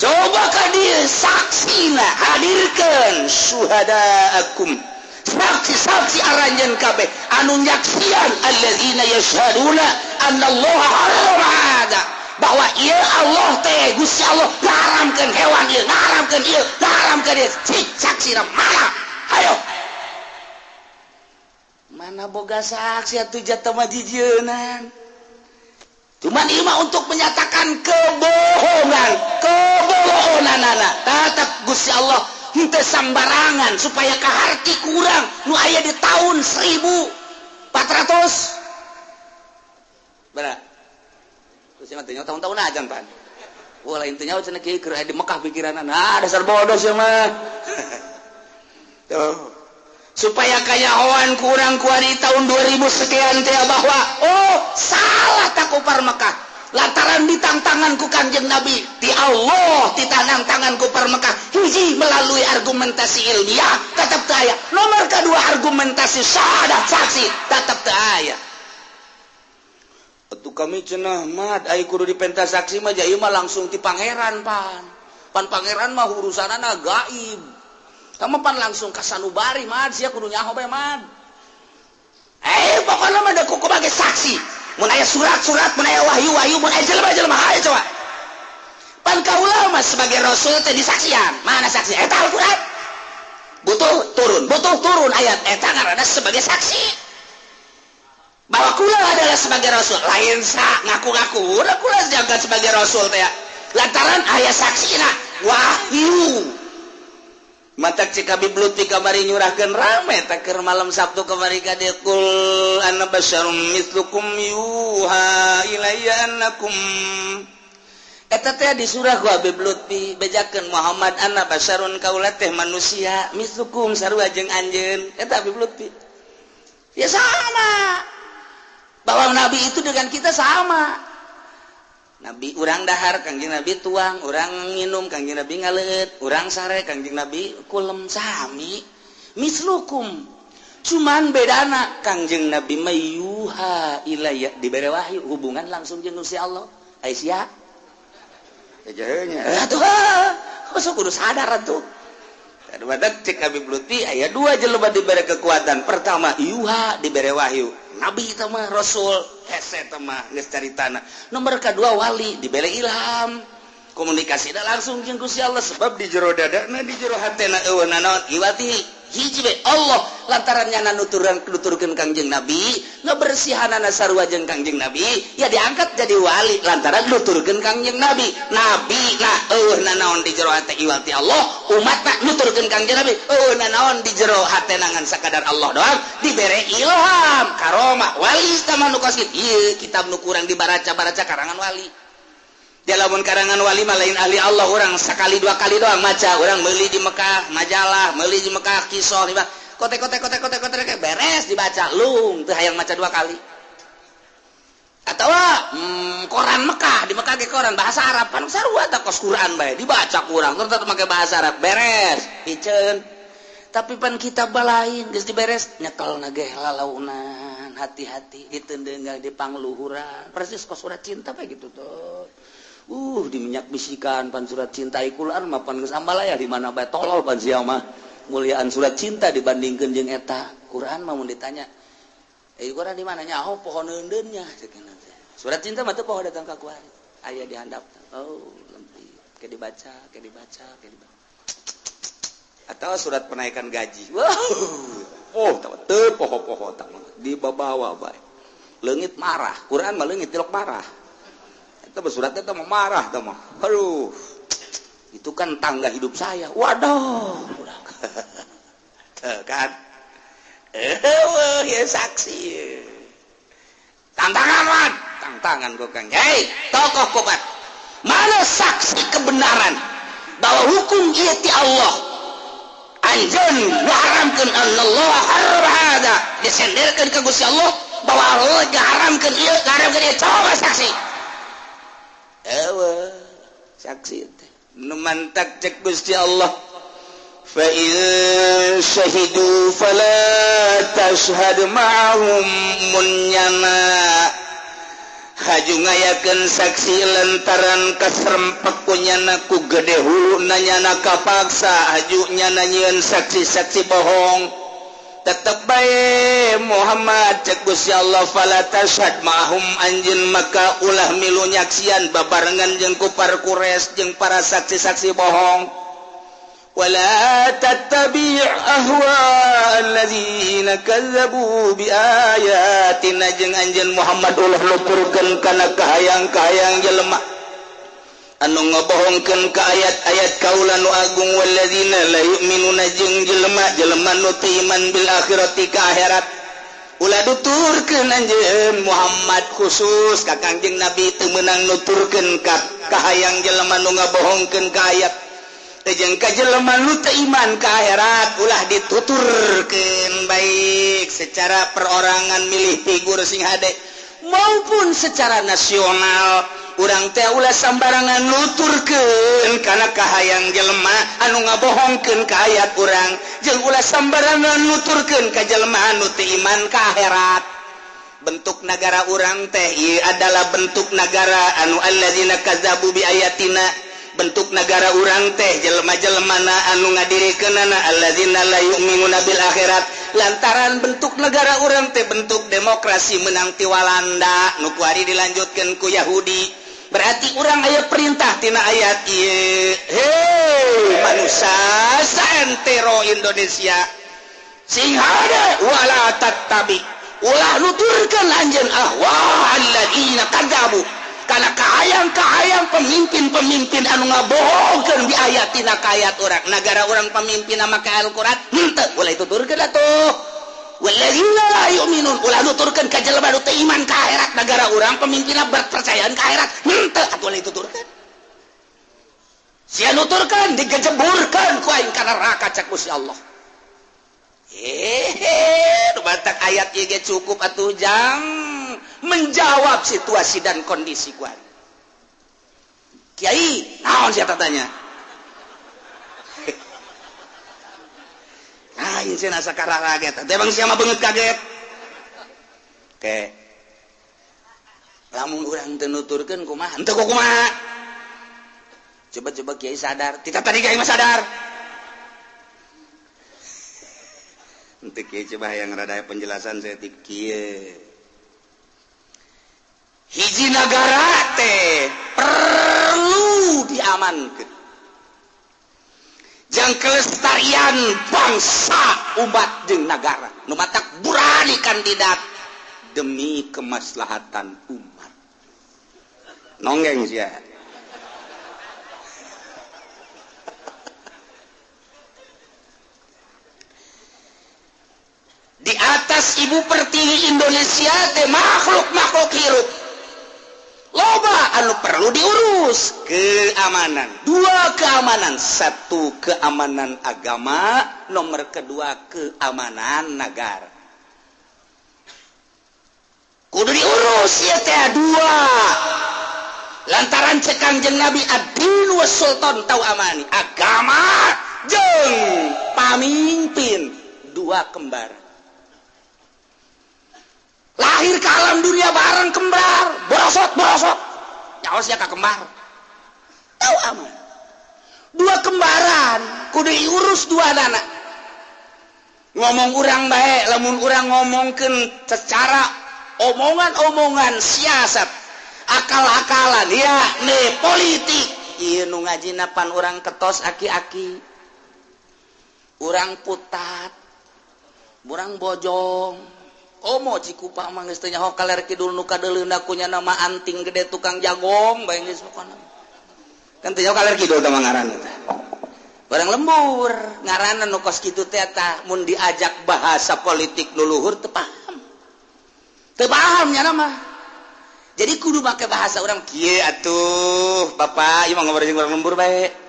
Coba ka dieu saksina, hadirkeun syuhadaakum, saksi-saksi aranjeun kabeh anu nyaksian, alladzina yashhaduna annallaha harrama hadza, bahwa ieu Allah teh Gusti Allah ngaharamkeun hewan ieu, ngaharamkeun ieu, ngaharamkeun ieu. Cik saksina mana? Ayo, mana boga saksi atuh, jatah mah jijieunnan. Cuman ieu mah untuk menyatakan kebohongan kebohonganana. Tetap Gusti Allah henteu sambarangan, supaya kaharti kurang nu aya di tahun 1400 benar. Gusti mah teu tahun-tahun aja pan. Wah, lain teu nyaho cenah kieu keur aya di Mekah pikiranna. Nah, dasar bodoh sia mah. Tuh, supaya kanyahoan kurang kuari tahun 2000 sekian teh bahwa oh, salah tak kufar Mekah. Lantaran ditangtangan ku Kanjeng Nabi ti Allah, ditanang tangan ku Mekah, hiji melalui argumentasi ilmiah tetap teu aya, nomor kedua argumentasi syahadat saksi tetap teu aya. Atuh kami cenah mad ai kudu dipenta saksi mah, ieu mah langsung ti pangeran, pan pan pangeran mah urusanana gaib kamu, pan langsung ka sanubari mad, sia kudu nyaho bae mad. Eh, pokoknya mah da kuku bagi saksi, mun aya surat-surat, mun aya wahyu-wahyu, mun aya jelema-jelema, hayo coba. Pan kaula mah sebagai rasul teh disaksian. Mana saksi? Eta Al-Qur'an, butuh turun, butuh turun ayat eta ngaranna sebagai saksi bahwa kula adalah sebagai rasul. Lain sa ngaku-ngaku, udah kula jaga sebagai rasul teh lantaran aya saksina wahyu. Matak cik Habib Lutfi kamari nyurahkeun rame tak keur malam Sabtu kamari ka dieu, qul ana basyarum mitslukum yuha ilayya annakum. Eta teh di surah ku Habib Lutfi, bejakeun Muhammad, ana basyarun, kaula teh manusia, mitslukum, sarua jeung anjeun. Eta Habib Lutfi ya sama, bahwa nabi itu dengan kita sama. Nabi urang dahar, Kangjeng Nabi tuang, urang nginum, Kangjeng Nabi ngaleut, urang sare, Kangjeng Nabi kulem, sami mitslukum. Cuman bedana Kangjeng Nabi mah yuha ilayya, dibere wahyu, hubungan langsung jeung Gusti Allah. Ai sia nya atuh sok kudu sadar atuh. Cek Habib Lutfi aya dua jelema dibere kekuatan. Pertama yuha, dibere wahyu, nabi itu mah rasul hese teh mah geus caritana. Nomor kedua wali, dibere ilham, komunikasi langsung jeung Gusti Allah, sebab di jero dadana, di jero hatena euweuh nanaon iwati hiji be Allah. Lantaran nyana nuturan nuturkeun Kangjeng Nabi, ngabersihanana sarua jeung Kangjeng Nabi, ya diangkat jadi wali lantaran nuturkeun Kangjeng Nabi. Nabi na euweuh nanaon di jero hate iwati Allah, umatna nuturkeun Kangjeng Nabi, euweuh nanaon di jero hatena ngan sakadar Allah doang, dibere ilham karomah wali. Tama nu kos ieu kitab nu kurang dibaraca-baraca karangan wali. Dia lamun karangan wali mah lain ahli Allah. Orang sekali dua kali doang maca. Orang beli di Mekah majalah, beli di Mekah kisah, kote kote kote kote kote, beres dibaca lung teu hayang maca dua kali. Atau koran Mekah, di Mekah ge koran bahasa Arab kan sarua tak kos Quran bae dibaca kurang tetep make bahasa Arab, beres piceun. Tapi pan kitab lain geus diberes nyekel na ge lalaunan, hati-hati ditendeung di pangluhuran, persis kos surat cinta bae gitu tuh. Di minyak bisikan pan surat cinta Quran mah pan geus ambalaya di mana bae, tolol pan sia mah. Muliaan surat cinta dibandingkeun jeung eta Quran mah, mun ditanya eh Quran di mana, nyaho pohon eundeunnya. Surat cinta mah teu poho datang ka kuari, aya di handap. Oh, lempit ke dibaca, ke dibaca, ke dibaca. Atau surat penaikan gaji, wow, oh teu poho-poho tak dibawa bae, leungit marah. Quran mah leungit tilok marah. Itu suratnya tuh mau marah tuh mah. Aduh, itu kan tangga hidup saya. Waduh, tuh kan. Eh, ya saksi. Tantangan man, tantangan gue kang. Hei, tokoh kopat. Mana saksi kebenaran bahwa hukum ieu ti Allah? Anjeun ngaharamkeun Allah haram hada. Disenderkeun ka Gusti Allah bahwa Allah ngaharamkeun ieu, ngaharamkeun ieu. Coba saksi. Ewe, saksi teh nu mantak cek Gusti Allah, fa in syahidu fala tashhad ma'ahum. Mun nyana haju ngayakeun saksi lantaran kaserempek ku nyana, ku gede hulu nyana, kapaksa haju nyana nyieun saksi-saksi bohong, tetep bae Muhammad, cek Gusti Allah, fala tashhad ma'ahum, anjeun maka ulah milu nyaksian babarengan jeung kupar Quraisy jeung para saksi-saksi bohong. Wala tattabi' ahwa alladzina kazzabu bi ayatina, jeung anjeun Muhammad ulah nuturkeun kana kahayang-kahayang jelema anu ngabohongkeun ka ayat-ayat kaula nu agung. Walladzina la yu'minuna, jeung jelema-jelema nu teu iman, bil akhirati, ka akhirat, ulah nuturkeun anjeun Muhammad. Khusus ka Kangjeng Nabi teu meunang nuturkeun ka kahayang jelema nu ngabohongkeun ka ayat jeung ka jelema nu teu iman ka akhirat, ulah dituturkeun. Baik secara perorangan milih figur sing hade. maupun secara nasional. Urang teh ulah sambarangan nuturkeun kana kahayang jelema anu ngabohongkeun ka ayat urang, jeung ulah sambarangan nuturkeun ka jelema anu teu iman ka akhirat. Bentuk negara urang teh ieu adalah bentuk negara anu alladzina kazzabu bi ayatina. Bentuk negara urang teh jelema-jelemana anu ngadirikeunana alladzina la yu'minuna bil akhirat. Lantaran bentuk negara urang teh bentuk demokrasi menang ti Walanda nu kuari dilanjutkeun ku Yahudi. Berarti urang aya perintah tina ayat ieu. Hei manusia saentero Indonesia, sing hade wala tattabi, ulah nuturkeun anjeun ahwa alladzina kadzabu kana kahayang-kahayang pemimpin-pemimpin anu ngabohongkeun di ayatina ka ayat urang. Nagara urang pemimpinna make Al-Qur'an henteu, ulah dituturkeun atuh. Walladzina la yu'minun, ulah nuturkeun ka jelema nu teu iman ka akhirat. Nagara urang pemimpinna berpercayaan ka akhirat henteu, atuh ulah dituturkeun. Sia nuturkeun digejeburkeun ku aing ka neraka cek Gusti Allah. Hehehe, nu batak ayat ieu ge cukup atuh jang menjawab situasi dan kondisi kuari. Kiai, naon sia tanya? Lain sia asa kararaget. Teh bang sia mah beungeut kaget. Oke. Lamun urang teu nuturkeun kumaha? Henteu kumaha? Coba-coba kiai sadar. Tita tadi kiai mah sadar. Henteu kiai coba yang rada penjelasan saya ti kieu. Hiji nagara teh perlu diamankan jang kelestarian bangsa umat jeung nagara. Nu matak burani kandidat demi kemaslahatan umat. Nonggeng sia. Di atas ibu pertiwi Indonesia teh makhluk-makhluk hirup loba anu perlu diurus. Keamanan, dua keamanan, satu keamanan agama, nomor kedua keamanan negara. Kudu diurus ya teh dua. Lantaran cek Kangjeng Nabi ad-din was sultan tau amani, agama jeung pamimpin dua kembar. Lahir ke alam dunia bareng kembar, borosot-borosot. Nyaos ya ka kembar. Tahu aman. Dua kembaran kudu diurus dua anak. Ngomong urang bae, lamun urang ngomongkeun secara omongan-omongan siasat, akal-akalan ya nih politik. Ieu nu ngajina pan urang ketos aki-aki. Urang putat, urang bojong. Omo Cikupa mah geus teu nyaho kaler kidul nu kadeuleuna kunya nama anting gede tukang jagong bae geus pokona. Kan teu nyaho kaler kidul teh mah ngaranna teh. Barang lembur ngaranna nu kos kitu teh tah mun diajak bahasa politik nu luhur teu paham. Teu paham nya mah. Jadi kudu make bahasa urang kieu atuh Bapak ieu mah ngobrol jeung urang lembur bae.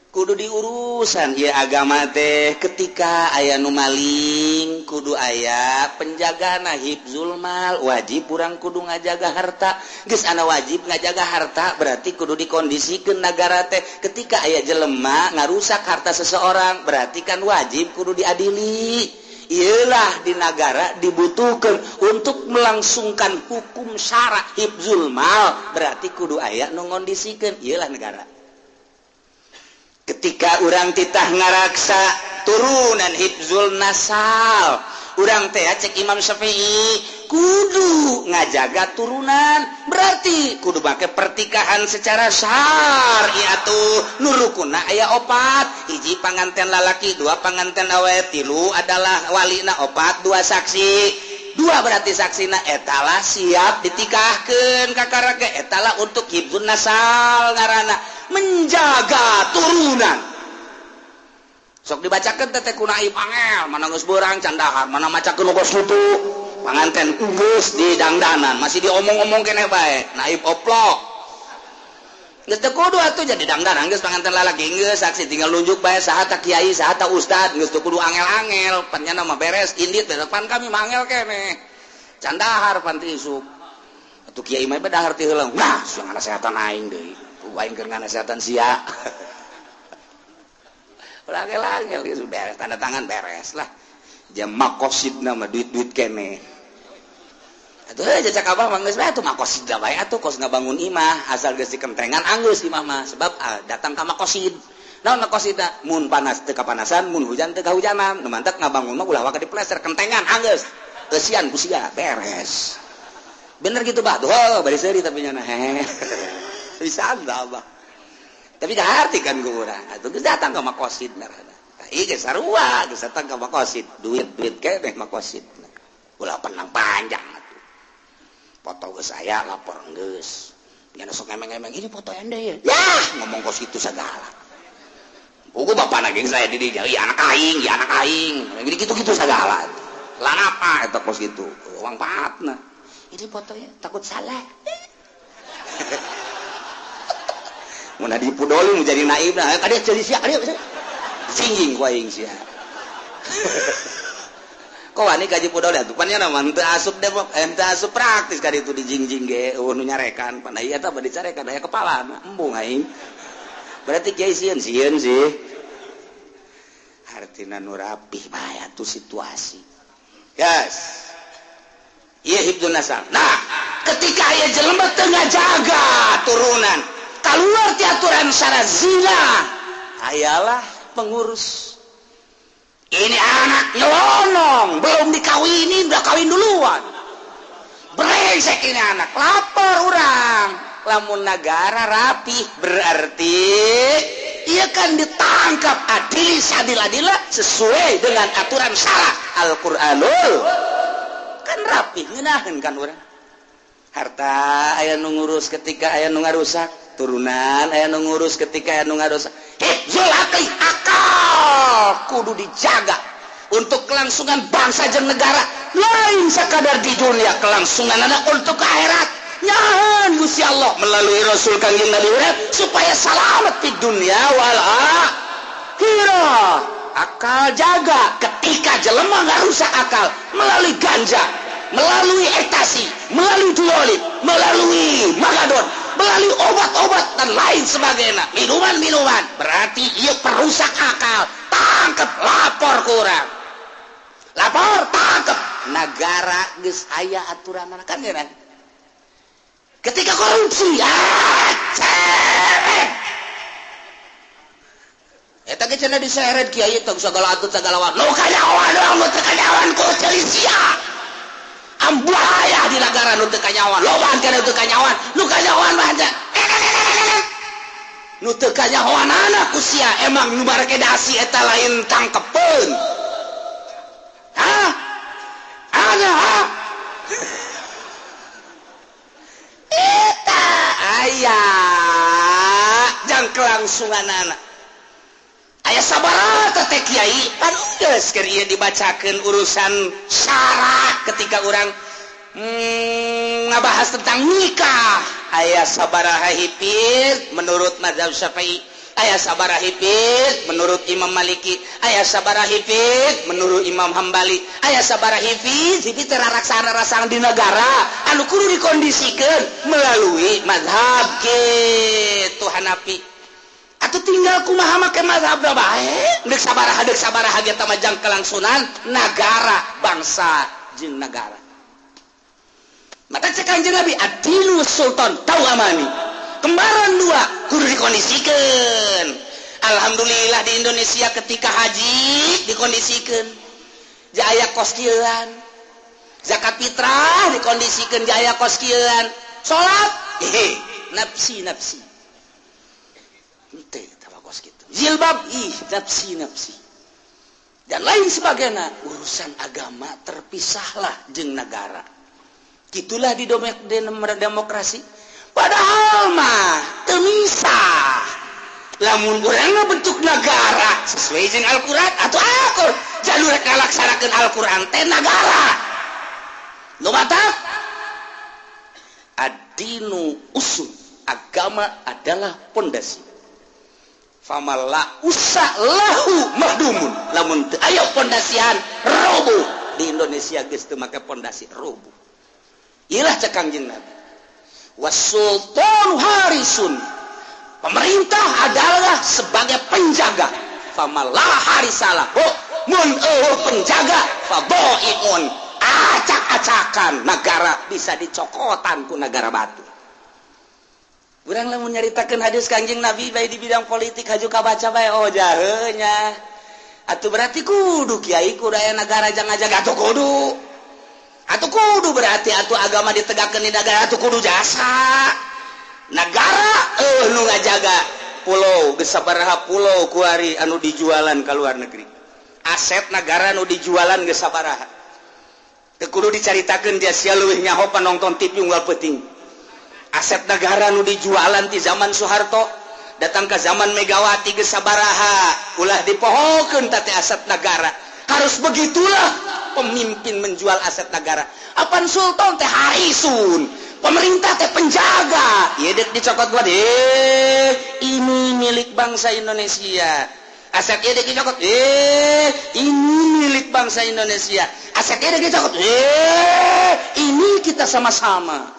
Kudu diurusan ieu agama teh ketika aya nu maling kudu aya penjagana hifzul mal, wajib urang kudu ngajaga harta. Geus ana wajib ngajaga harta berarti kudu dikondisikeun nagara teh. Ketika aya jelema ngarusak harta seseorang berarti kan wajib kudu diadili. Iyalah di nagara dibutuhkan untuk melangsungkan hukum syara hifzul mal berarti kudu aya nu ngondisikeun. Iyalah negara. Ketika urang titah ngaraksa turunan hifzul nasal, urang teh cek Imam Syafi'i kudu ngajaga turunan, berarti kudu make pertikahan secara syar'i atuh. Nu rukunna aya opat, hiji panganten lalaki, dua panganten awewe, tilu adalah walina, opat dua saksi. Dua berarti saksina etalah siap ditikahkeun kakara ge etalah untuk hifzun nasal ngaranna menjaga turunan. Sok dibacakeun teh ku naib angel, mana geus beurang candahar, mana macakeun kos kitu. Panganten geus di dangdanan, masih diomong-omong keneh bae, naib oplok. Geus teu kudu atuh jadi dangdanan geus panganten lalaki geus saksi tinggal nunjuk bae saha ta kiai, saha ta ustad, geus teu kudu angel-angel, pan nya mah beres indit depan kami mah angel keneh. Can dahar pan ti isuk. Atuh kiai mah dahar ti heula. Nah, sia nganasehatan aing deui. Aing keur nganasehatan sia. Ulah angel-angel geus beres tanda tangan beres lah. Jam makosidna mah duit-duit keneh. Atuh jajak abah mah geus bae atuh makosidna bae atuh kos ngabangun imah asal geus dikentengan anggeus imah mah sebab datang ka makosid. Naon makosidna? Mun panas teu kapanasan, mun hujan teu kahujanan. Nu mantak ngabangun mah ulah waka dipleser kentengan anggeus. Eusian ku sia beres. Bener gitu bah? Tuh bari seuri tapi nyana hehe. Bisa abah. Tapi kaharti kan ku urang. Atuh geus datang ka makosid ngaranna. Ieu geus sarua geus datang ka makosid, duit-duit keneh makosid. Ulah penang panjang atuh. Foto geus aya lapor geus. Nyana sok emeng-emeng ini foto ende ya. Yah, ngomong kos kitu sagala. Pugu bapana geng saya di dinya, ieu anak aing, ieu anak aing. Gini gitu-gitu sagala. Lah apa eta kos kitu? Mangfaatna. Ini fotonya takut salah. Mun di pudoli mun jadi naibna, kadieu jadi sia, kadieu. Singging ku aing sia. Kok wani ka Pudoli atuh pan nya mah teu asup demok, teu asup praktis ka ditu dijingjing ge eueuh nu nyarekan, pan ieu eta bade dicarekan aya kepalana, embung aing. Berarti kiai sieun sieun sih. Hartina nu rapih bae atuh situasi. Yes. Ieu hibdun nasab. Nah, ketika aya jelema teu ngajaga turunan, keluar ti aturan syara zina, ayalah pengurus. Ini anak nyelonong, belum dikawinin, udah kawin duluan. Brengsek ini anak, lapor orang. Lamun negara rapih, berarti ia kan ditangkap adil sadil-adillah sesuai dengan aturan syara Al-Qur'anul. Kan rapih ngeunaheun kan urang. Harta aya nu ngurus ketika aya nu ngarusak, turunan aya nu ngurus ketika aya nu ngarusak. Hifzul aqli, akal kudu dijaga untuk kelangsungan bangsa jeung negara, lain sekadar di dunia kelangsungan anak untuk akhirat. Nyahan Gusti Allah melalui Rasul Kangjeng Nabi urang supaya selamat di dunia wal akhirah. Akal jaga ketika jelema ngarusak akal melalui ganja, melalui ekstasi, melalui duolit, melalui magadon, melalui obat-obat dan lain sebagainya, minuman-minuman, berarti ia perusak akal. Tangkep, lapor ke urang, lapor, tangkep. Negara geus aya aturan kan ya? Ketika korupsi, ceret. Eta ge cenah diseret kiai tong sagala atut sagala wa. Nu kanyawan doang nu teu kanyawan ku ceuli sia. Ambuaya di negara nu teu kanyawan. Loba kana nu teu kanyawan, nu kanyawan mah teh. Nu teu kanyahoanana ku sia emang nu bareke dasi eta lain tangkepeun. Hah? Ana ha? Eta aya jang kelangsunganana. Aya sabaraha teh kiai pan geus keur ieu dibacakeun urusan syara ketika urang ngabahas tentang nikah. Aya sabaraha hipir menurut mazhab Syafi'i, aya sabaraha hipir menurut Imam Maliki, aya sabaraha hipir menurut Imam Hambali, aya sabaraha hipir hipir teraraksana-raksana di negara anu kudu dikondisikeun melalui mazhab kitu Hanafi. Atuh tinggal kumaha make mazhab bae, deuk sabaraha ge tah jang kelangsungan nagara bangsa jeung nagara. Maka cek Kanjeng Nabi adinu sultan tau amani. Kembaran dua kudu dikondisikeun. Alhamdulillah di Indonesia ketika haji dikondisikeun. Jaya kos kieuan. Zakat fitrah dikondisikeun jaya kos kieuan. Salat nafsi nafsi. Henteu tah kos kitu. Jilbab ih nafsi nafsi. Dan lain sebagainya, urusan agama terpisahlah jeung negara. Gitulah di demokrasi. Padahal mah teu misah. Lamun urang bentuk negara sesuai jeung Al-Qur'an atau akur jalur ngalaksanakeun Al-Qur'an teh negara. Nu batak ad-dinu usul, agama adalah pondasi. Famala usa lahu mahdumun. Lamun teu aya pondasian roboh. Di Indonesia geus teu make pondasi roboh. Ilah cek Kangjeng Nabi. Wasultanu harisun. Pemerintah adalah sebagai penjaga. Famalah harisalah. Oh, mun eueuh penjaga fadaiun. Acak-acakan negara bisa dicokotan ku negara batu. Urang lamun nyaritakeun hadis Kangjeng Nabi bae di bidang politik haju kabaca bae oh jaheunya. Atuh berarti kudu kiai kudu aya negara jangan ngajaga atuh kudu. Atuh kudu berarti atuh agama ditegakkeun di negara atuh kudu jasa. Negara nu ngajaga pulau geus sabaraha pulau kuari anu dijualan ka luar negeri. Aset negara nu dijualan geus sabaraha. Teu kudu dicaritakeun dia sia leuwih nyaho panonton TV unggal peuting. Aset negara nu dijualan ti zaman Soeharto datang ke zaman Megawati geus sabaraha ulah dipohokeun teh aset negara. Harus begitulah pemimpin menjual aset negara. Apan sultan teh harisun, pemerintah teh penjaga. Ieu deuk dicokot gua deh, ini milik bangsa Indonesia. Aset ieu deuk dicokot, ini milik bangsa Indonesia. Aset ieu deuk dicokot, ini kita sama-sama.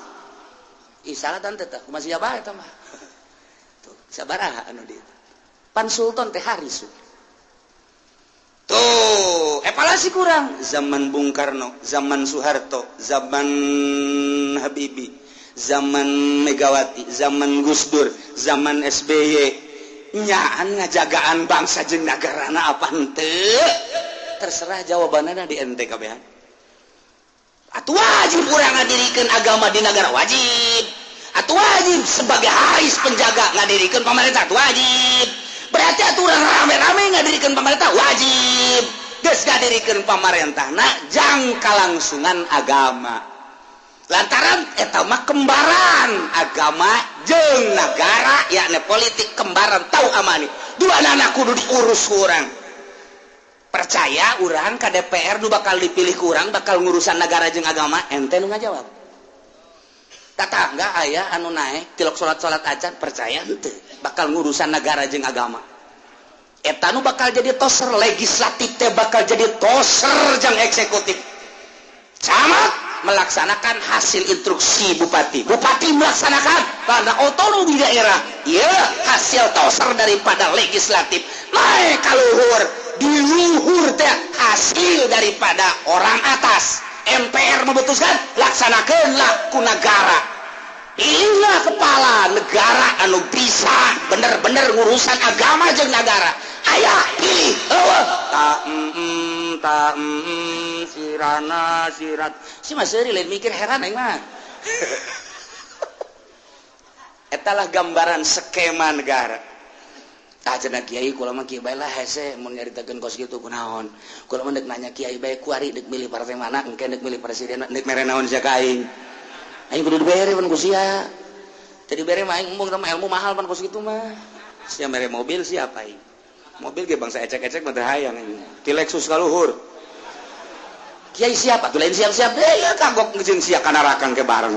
Ih salah tante teh, kumaha sia bae eta mah. Tuh, sabaraha anu di itu. Pan sultan teh harisun. Tuh, evaluasi kurang. Zaman Bung Karno, zaman Soeharto, zaman Habibie, zaman Megawati, zaman Gus Dur, zaman SBY. Nyaan ngajagaan bangsa jeung nagarana apa henteu? Terserah jawabanana di ente kabehan. Atuh wajib urang ngadirikeun agama di negara wajib. Atuh wajib sebagai haris penjaga ngadirikeun pemerintah atuh wajib. Berarti aturan rame-rame ngadirikeun pemerintah wajib. Geus ngadirikeun pamarentahna jang kalangsungan agama. Lantaran eta mah kembaran agama jeung nagara yakni politik kembaran tau amani. Duanana kudu diurus ku urang. Percaya urang ka DPR nu bakal dipilih ku urang bakal ngurusan nagara jeung agama, ente nu ngajawab. Tatangga aya anu naek tilok salat-salat acan percaya henteu bakal ngurusan negara jeung agama. Eta nu bakal jadi toser legislatif teh bakal jadi toser jeung eksekutif. Camat melaksanakan hasil instruksi bupati, bupati melaksanakan pada otonomi daerah. Ya hasil toser daripada legislatif naik ka luhur, di luhur teh hasil daripada orang atas. MPR memutuskan laksanakeunlah ku negara. Inilah kepala negara anu bisa bener-bener ngurusan agama jeung negara. Aya pilih eueuh ta ta sirana sirat si mah seuri lain mikir heran aing mah. Etalah gambaran skema negara. Tah cenah kiai kula mah kieu bae lah hese mun nyaritakeun kos kitu kunaon. Kula mah deuk nanya kiai bae kuari deuk milih partai mana, engke deuk milih presiden deuk mere naon sia ka aing. Aing kudu dibere pan ku sia. Teu dibere mah aing embung sama ilmu mahal pan kos kitu mah. Sia mere mobil siapa aing? Mobil ge bangsa ecek-ecek mah teu hayang aing. Ti Lexus ka luhur. Kiai siapa? Tuh lain siap-siap deh ya kagok jeung sia ka neraka ke bareng.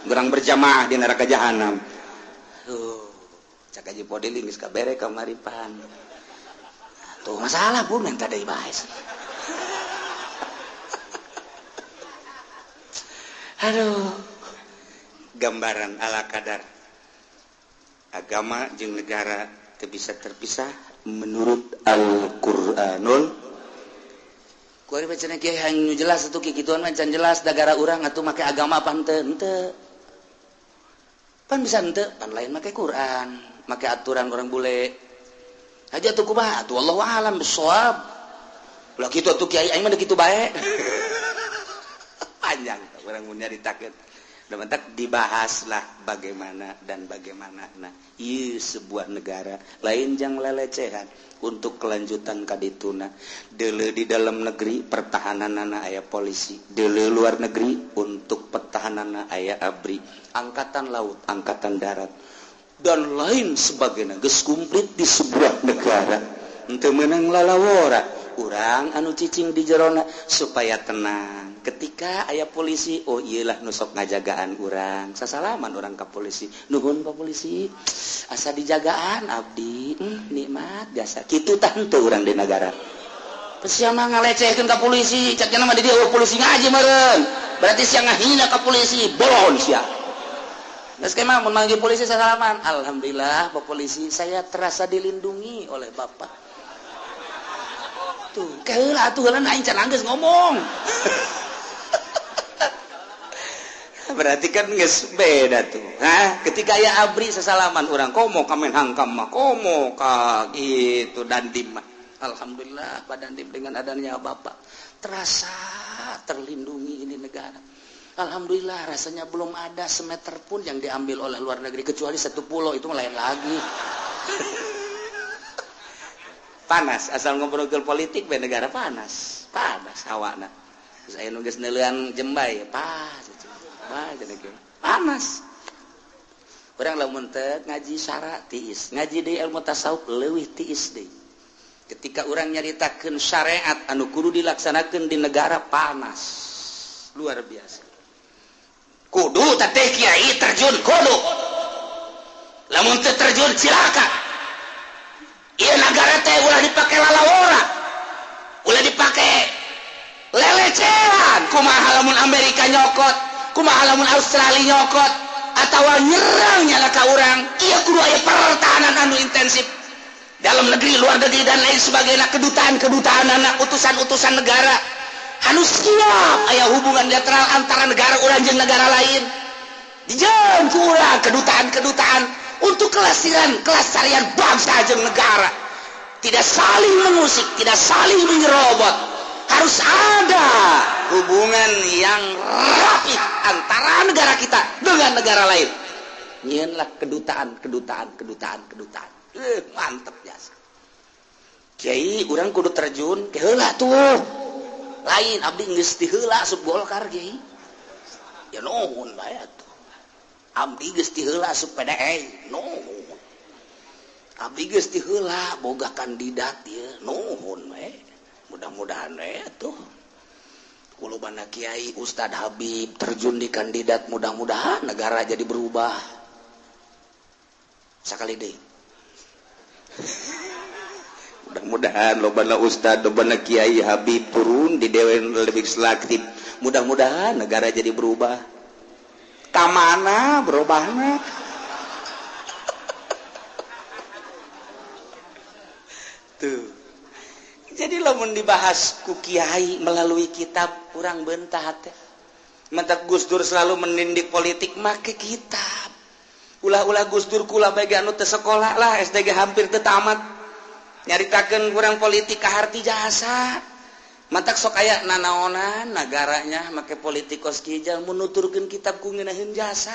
Gerang berjamaah di neraka jahanam. Tuh, cak Haji Podil geus kabere kamari pan. Tuh masalah pun minta deui bae. Aduh, gambaran ala kadar agama jeung negara teu bisa terpisah menurut Al-Qur'anul. Kuari bacana kiai hayang nu jelas atuh kikituan mah can jelas dagara urang atuh make agama apa henteu henteu. Pan bisa henteu, pan lain make Quran, make aturan orang bule. Haja atuh kumaha atuh wallahu alam bissawab. Ulah kitu atuh kiai aing mah kitu bae. Panjang orang mun nyaritakeun. Da mentak dibahaslah bagaimana dan bagaimana. Nah, ieu sebuah negara lain jang lelecehan untuk kelanjutan kadituna. Deuleu di dalam negeri pertahananana aya polisi, deuleu luar negeri untuk pertahananana aya ABRI, angkatan laut, angkatan darat dan lain sebagainya. Geus komplit di sebuah negara. Henteu meunang lalawora. Urang anu cicing di jerona supaya tenang. Ketika aya polisi, oh iyalah nu sok ngajagaan urang. Sasalaman urang ka polisi. Nuhun Pak polisi, asa dijagaan abdi, nikmat jasa. Kitu tah henteu urang di negara. Sia mah ngalecehkeun ka polisi, cek nya mah di dieu polisi ngaji meureun. Berarti sia ngahina ka polisi, bolon sia. Geus mah mun manggil polisi salaman. Alhamdulillah Pak polisi, saya terasa dilindungi oleh Bapak. Tuh, keheula atuh heula aing can geus ngomong. Berarti kan geus beda tuh. Hah, ketika aya abri sesalaman urang komo ka Menhankam mah, komo ka gitu dandim mah. Alhamdulillah Pak Dandim, dengan adanya Bapak terasa terlindungi ini negara. Alhamdulillah rasanya belum ada semeter pun yang diambil oleh luar negeri kecuali satu pulau itu lain lagi. Panas asal ngobrol politik be negara panas. Panas hawana. Saya nunggu neuleun jembay, pas panas. Urang lamun teu ngaji syara tiis, ngaji deui ilmu tasawuf leuwih tiis deui. Ketika orang nyaritakeun syariat anu kudu dilaksanakeun di negara panas luar biasa. Kudu teh kiai terjun kudu, lamun teu terjun cilaka. Ieu nagara teh ulah dipake lalawora, ulah dipake lelecehan. Kumaha lamun Amerika nyokot, kumaha lamun Australia nyokot atawa nyerang nyala ka urang. Ieu kudu aya pertahanan anu intensif dalam negeri, luar negeri, dan lain sebagainya. Kedutaan-kedutaan anak, utusan-utusan negara anu siap aya hubungan bilateral antara negara urang jeung negara lain. Dijeun ku urang kedutaan-kedutaan untuk kelestarian kelestarian bangsa jeung negara. Tidak saling mengusik, tidak saling menyerobot. Harus ada hubungan yang rapi antara negara kita dengan negara lain. Nyieunlah kedutaan, kedutaan, kedutaan, kedutaan. Mantep jasa. Kiai urang kudu terjun heula tuh. Lain abdi geus ti heula asup Golkar kiai. Ya nuhun bae atuh. Abdi geus ti heula asup PDI, nuhun. Abdi geus ti heula boga kandidat ieu, nuhun we. Mudah-mudahan we atuh. Kulubana kiai Ustad Habib terjun di kandidat, mudah-mudahan negara jadi berubah. Sakali deui. Mudah-mudahan lobana ustad, lobana kiai Habib turun di dewan legislatif, mudah-mudahan negara jadi berubah. Kamana berubahna? Tuh. Jadi lamun dibahas ku kiai melalui kitab kurang bentah teh. Mentak Gus Dur selalu menindik politik make kitab. Ulah-ulah Gus Dur kula bae anu teu sekolah lah, SDG hampir teu tamat. Nyaritakeun kurang politik kaharti jasa. Matak sok aya nanaonan nagaranya make politik kos kijal menuturkeun kitab ku ngeunaheun jasa.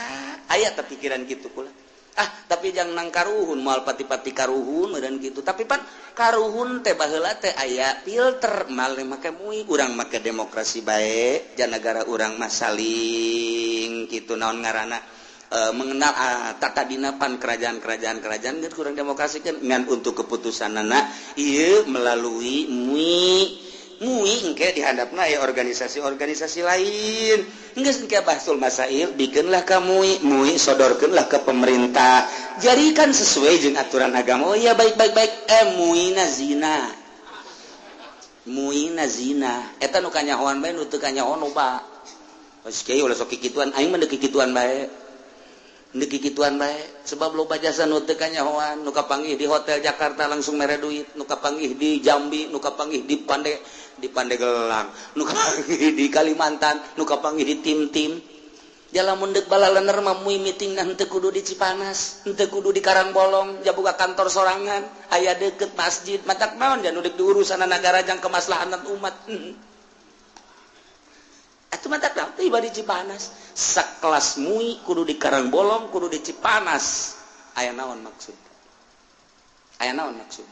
Aya teh pikiran kitu kula. Ah, tapi jangan nang karuhun moal pati-pati karuhun dan gitu. Tapi pan karuhun teh baheula teh aya filter mal make mui urang make demokrasi bae, jan negara urang mah saling kitu naon ngaranna. Mengenal tata dinapan kerajaan-kerajaan kerajaan gitu kurang demokrasi kan ngan untuk keputusan anak iya melalui mui mui engke dihadapna ya organisasi-organisasi lain geus engke bahsul masail bikinlah ka mui mui sodorkeunlah ke pemerintah jadikan sesuai jeung aturan agama. Oh iya baik baik baik muina zina muina zina eta nu kanyahoan bae nu teu kanyahoan loba. Geus kiai ulah sok kikituan aing mah deuk kikituan bae. Ndeki kituan bae sebab loba jasa nu teu kanyahoan, nu kapanggih di hotel Jakarta langsung mere duit, nu kapanggih di Jambi, nu kapanggih di Pande di Pandegelang, nu kapanggih di Kalimantan, nu kapanggih di tim-tim. Jalamun deuk balalener mah mui meeting nah henteu kudu di Cipanas, henteu kudu di Karangbolong, jabuka kantor sorangan, aya deukeut masjid, matak naon jan nu deuk diurusan nagara jang kemaslahatan umat. Atuh matak naon tiba di Cipanas. Sakelas mui kudu di Karangbolong, kudu di Cipanas. Aya naon maksud? Aya naon maksud?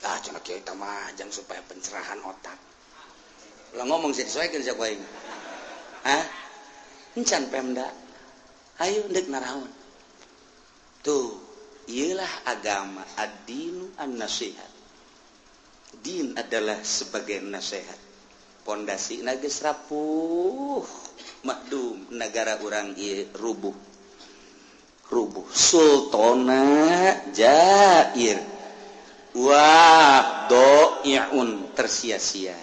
Ah cenah kiai tah mah jang supaya pencerahan otak. Ulah ngomong sih disesuaikan sia ku aing. Hah? Encan Pemda. Ayo deuk naraon. Tuh, ieulah agama ad-dinu an-nasihat. Din adalah sebagai nasihat. Pondasi geus rapuh, makdum negara urang ieu rubuh. Rubuh sultana jair. Wah, doiun tersia-sia.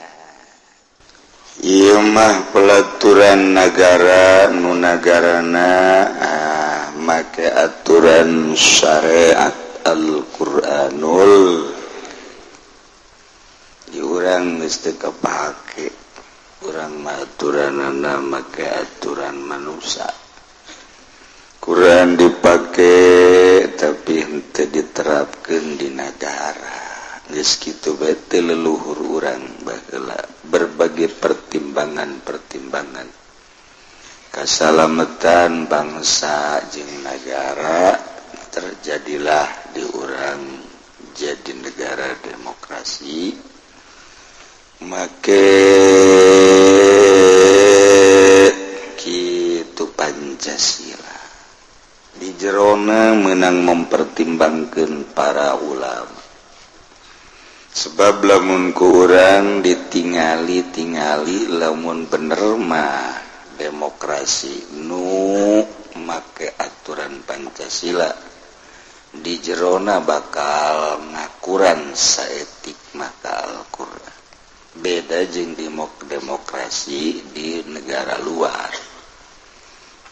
Ieu mah pelaturan nagara nu nagarana make aturan syariat Al-Qur'anul. Di urang geus teu kapake, urang mah aturanana make aturan manusia. Quran dipake tapi henteu diterapkeun di nagara. Geus kitu bae teu leluhur urang baheula berbagai pertimbangan-pertimbangan keselamatan bangsa jeung negara, terjadilah di urang jadi negara demokrasi make kitu Pancasila. Di jerona menang mempertimbangkan para ulama, sebab lamun ku urang ditingali-tingali, lamun bener mah demokrasi nu make aturan Pancasila di jerona bakal ngakuran saetik maka Al-Quran. Beda jeung demokrasi di negara luar.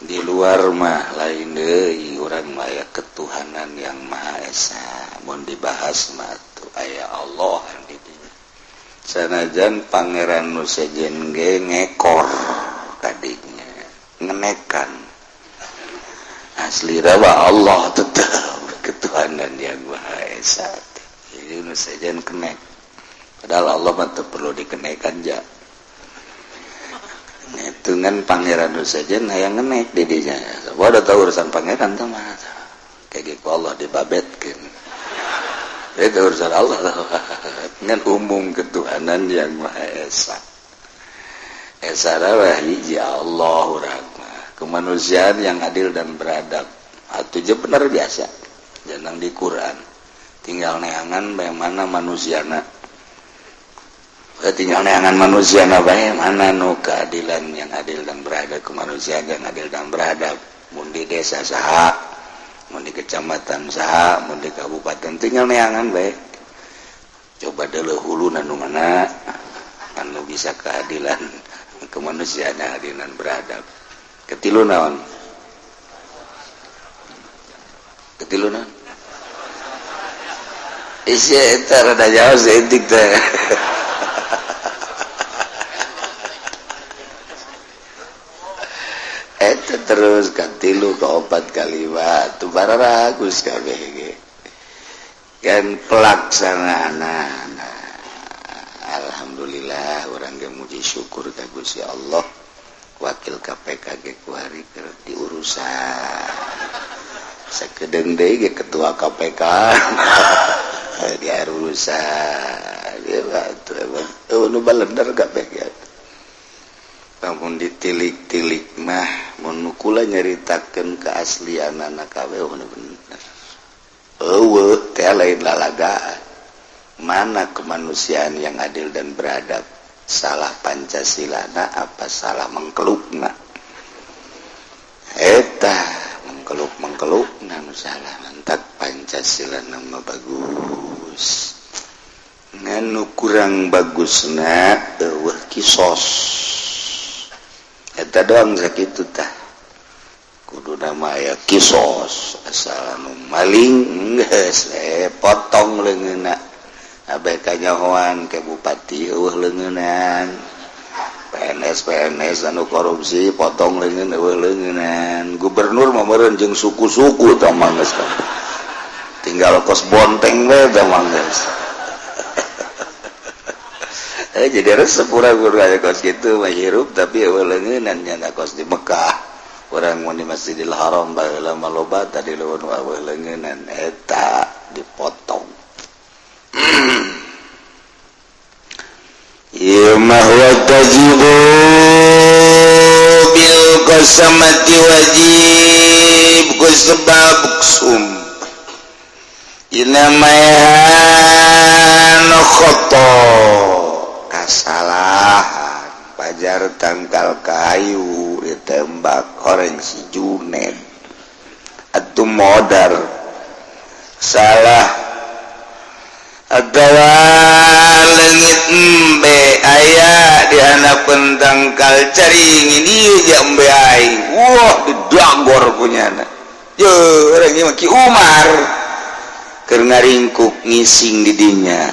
Di luar mah lain deui, urang mah aya ketuhanan yang Maha Esa. Mun dibahas mah tuh aya Allah di dinya, sanajan pangeran nu sejen ge ngekor kadinya ngenekan asli rawa Allah tetap ketuhanan yang Maha Esa. Jadi nu sejen kenek, padahal Allah mah teu perlu dikenekan ja. Hitungan pangeran nu sejen hayang ngenek di dinya. Wah, udah tahu urusan pangeran tuh mah kayak gitu, Allah dibabetkeun itu urusan Allah dengan umum ketuhanan yang Maha Esa. Esa adalah hiji Allah urang mah. Kemanusiaan yang adil dan beradab atau je bener biasa jangan di Quran, tinggal neangan bagaimana manusiana, tinggal neangan manusia bae mana nu keadilan yang adil dan beradab, kemanusiaan yang adil dan beradab. Mun di desa saha, mun di kecamatan saha, mun di kabupaten, tinggal neangan bae. Coba dulu hulu nu mana anu bisa keadilan kemanusiaan yang adil dan beradab. Ketilu naon? Ketilu naon? Isi eta rada jauh saeutik teh. Eta terus katilu, kaopat, kalima tuh bararagus kabeh ge kan pelaksanaan. Nah, alhamdulillah urang ge muji syukur ka Gusti Allah, wakil KPK ge kuari keur diurusan, sakedeung deui ge ketua KPK diurusan. Ieu mah atuh emang nu balender kabeh ge. Namun ditilik-tilik mah mun kula nyaritakeun keaslianana kabeh bener eueuh teh lain lalagaan. Mana kemanusiaan yang adil dan beradab? Salah Pancasilana apa salah mengkelukna? Eta mengkeluk mengkelukna nu salah. Mantak Pancasila mah bagus, ngan nu kurang bagusna eueuh kisos. Eta doang sakitu tah. Kudu nama aya kisos, asal anu maling geus potong leungeunna. Abeh kanyahoan ke bupati eueuh leungeunan. PNS PNS anu korupsi potong leungeun eueuh leungeunan. Gubernur mah meureun jeung suku-suku tah mah geus. Tinggal kos bonteng we tah mah geus. Jadi resep urang aya kos kitu mah hirup tapi eueuh leungeunan nya kos di Mekah. Urang mun di Masjidil Haram baheula mah loba tadi leuweung eueuh leungeunan eta dipotong. Ieu mah wa tajibu bil qasamati wajib ku sebab sumpah dina maehan khoto kasalahan pajar tangkal kayu ditembak horeng si Junet atau modar salah atawa leungit embe aya Di handapeun tangkal caringin ieu embe aing. Wah, didagor ku nyana. Ye, urang ieu mah Ki Umar keur ngaringkuk ngising di dinya.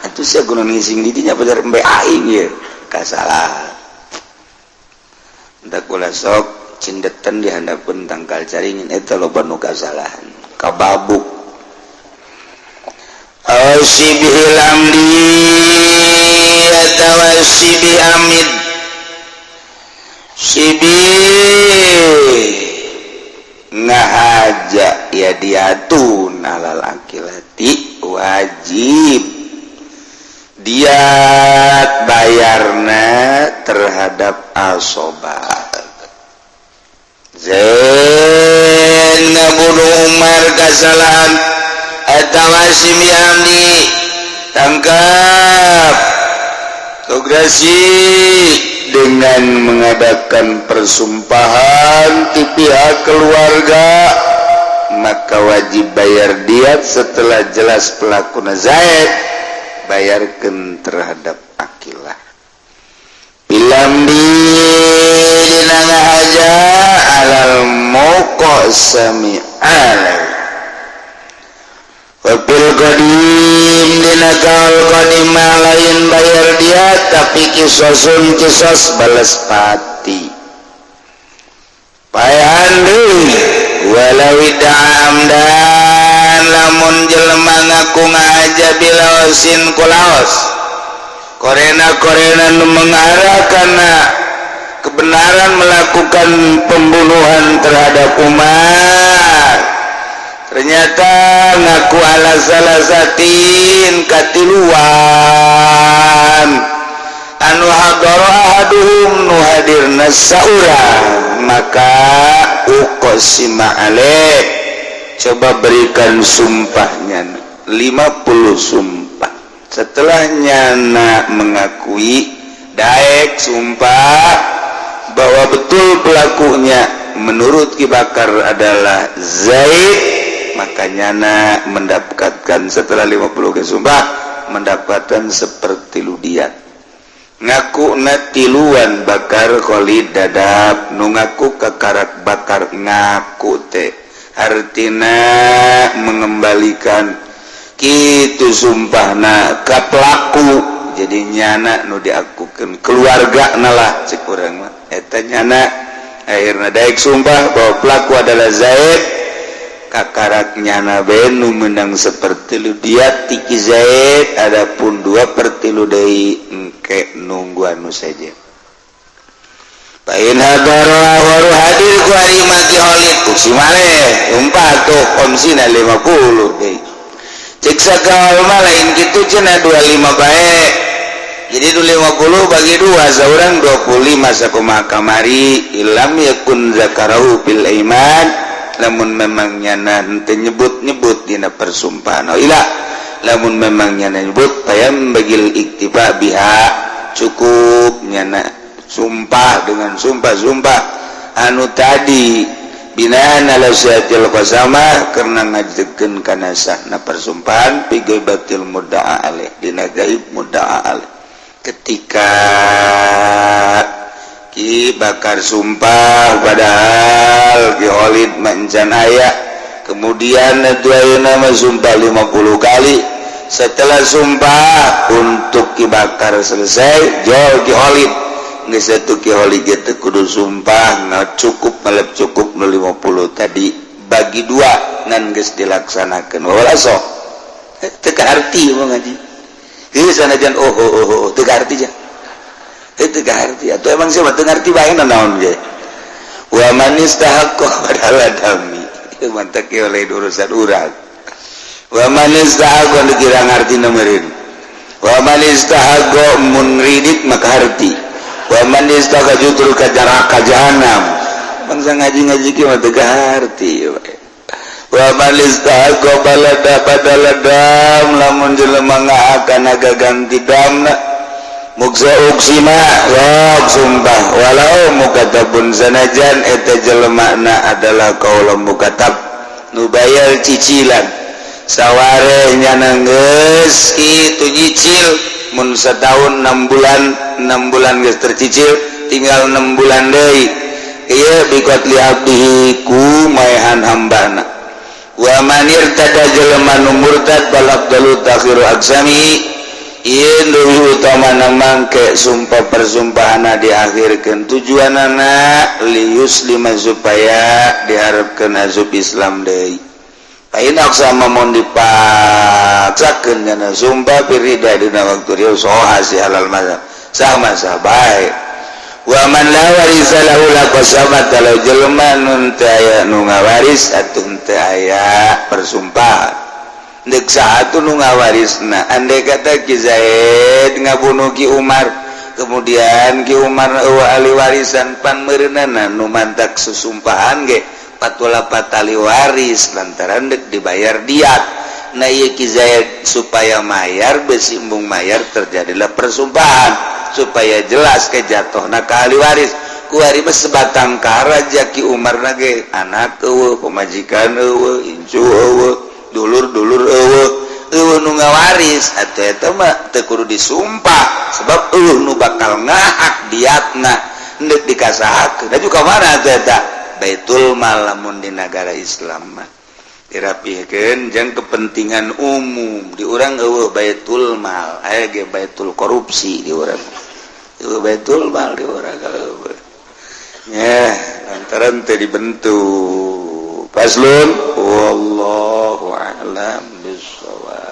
Atuh sia kudu ngising di dinya, padahal embe aing ye. Kasalahan. Entak kula sok cindetan di handapeun tangkal caringin eta loba nu kasalahan. Kababuk. Aw syibhil amdi atawa syibhi amid, syibhi ngahaja ya diyatun alal akilati, wajib diat bayarna terhadap asobat. Zaid ngabunuh Umar kesalahan atawa syibhi amdi, tangkap tograsi dengan mengadakan persumpahan di pihak keluarga, maka wajib bayar diat. Setelah jelas pelaku Zaid, bayarkan terhadap akilah. Fil amdi dina ngahaja alal muqassami alaih. Wa fil qadim dina kaul qadim lain bayar dia, tapi kisosun, kisos, balas pati, paehan deui. Walau amdan, lamun jelema ngaku ngahaja bilaosin ku laos, korena-korena nu mengarah kana kebenaran melakukan pembunuhan terhadap Umar, ternyata ngaku ala salasatin, katiluan anu hadara ahaduhum, nu hadirna saurang, maka uqsima alaih, coba berikan sumpahnya 50 sumpah. Setelah nyana mengakui, daek sumpah bahwa betul pelakunya menurut Ki Bakar adalah Zaid, maka nyana mendapatkan setelah 50 kesumpah mendapatkan seperti diat. Ngaku na tiluan Bakar Khalid dadap, nu ngaku kakarak Bakar ngaku teh artina mengembalikan gitu sumpahna ke pelaku. Jadi nyana nu diakukan keluarga nalah, cek urang mah eta nyana akhirna daek sumpah bahwa pelaku adalah Zaid, kakarak nyana benu menang seperti lu diat tiki Zaid. Adapun 2/3 deui engke nungguan nu saja. Pain hadara waru hadir ku ari mati Khalid uqsima alaih umpat tuh khamsina 50 deui. Cek sakaul mah lain kitu cenah, 25 bae. Jadi 50 bagi dua, seorang 25. Sakumaha kamari, illam yakun zakarahu bil iman, lamun memang nyana henteu nyebut-nyebut dina persumpahan. Oh ila, lamun memang nyana nyebut, payam bagil iktifa biha, cukup nyana sumpah dengan sumpah-sumpah anu tadi, binaan ala syiatil qasama, karena ngajekeun kana sahna persumpahan, fi ghaibatil mudda'a alaih, dina gaib mudda'a alaih. Ketika Ki Bakar sumpah padahal Ki Khalid mancan aya, kemudian nama sumpah 50 kali. Setelah sumpah untuk Ki Bakar selesai, jol Ki Khalid geus atuh. Ki Khalid teu kudu sumpah, nah, cukup melep, cukup 50 tadi bagi dua ngan geus dilaksanakeun. Wala so teu kaarti mau ngaji ieu sanajan oh, teu kaarti ja, itu kaarti atau emang siapa teu ngarti bae naon ge. Wa man istahaqqa badala dami, ieu mantak oleh urusan urang. Wa man istahaqqa dikira ngarti nomerin. Wa man istahaqqa mun ridit maka harti. Wa man istahaqqa jutru ka jaraka jahanam. Bangsa ngaji-ngaji ki mah teu kaharti. Wa man istahaqqa balada badala dam, lamun jelema ngaakan aga ganti damna, muksa uqsima, sok sumpah, walau mukatabun, sanajan eta jelemana adalah kaula mukatab nu bayar cicilan. Saware nyana geus kitu nyicil. Mun setahun 6 bulan, 6 bulan geus tercicil, tinggal 6 bulan deui. Ieu biqatli abdihi, ku maehan hambana. Wa man irtada, jelema nu murtad, fal afdalu ta'khiru aqsami. Ieu leuwih utamana mangke sumpah persumpahana diakhirkeun. Tujuanana liyuslima, supaya diharapkeun asup Islam deui. Lain sama mun dipaksakeun kana sumpah firida dina waktu rieu, soha si halal mazhab, sah masa bae. Wa man la warisa lahu la qasama. Kalau jelema nu teu aya nu ngawaris, atuh teu aya persumpahan. Dek saha nu ngawarisna? Andai kata Ki Zaid ngabunuh Ki Umar, kemudian Ki Umar euweuh ahli warisan, pan meureunana nu mantak susumpahan ge patula patali waris lantaran dek dibayar diat. Nah, ieu Ki Zaid supaya mayar, besi embung mayar, terjadilah persumpahan supaya jelas ke jatuhna ka ahli waris. Kuari mah sebatang kara ja Ki Umar na ge, anak euweuh, pamajikan euweuh, incu euweuh, dulur-dulur euweuh, euweuh nu ngawaris. Atuh eta mah teu kudu disumpah sebab euweuh nu bakal ngahak diatna. Endek dikasahakeun da juga mana atuh eta? Baitul Mal. Lamun di negara Islam mah dirapihkeun jeung kepentingan umum. Di urang euweuh Baitul Mal, aya ge baitul korupsi. Di urang euweuh Baitul Mal, di urang euweuh ya, lantaran teu dibentuk. Faslun, wallahu a'lam bissawab.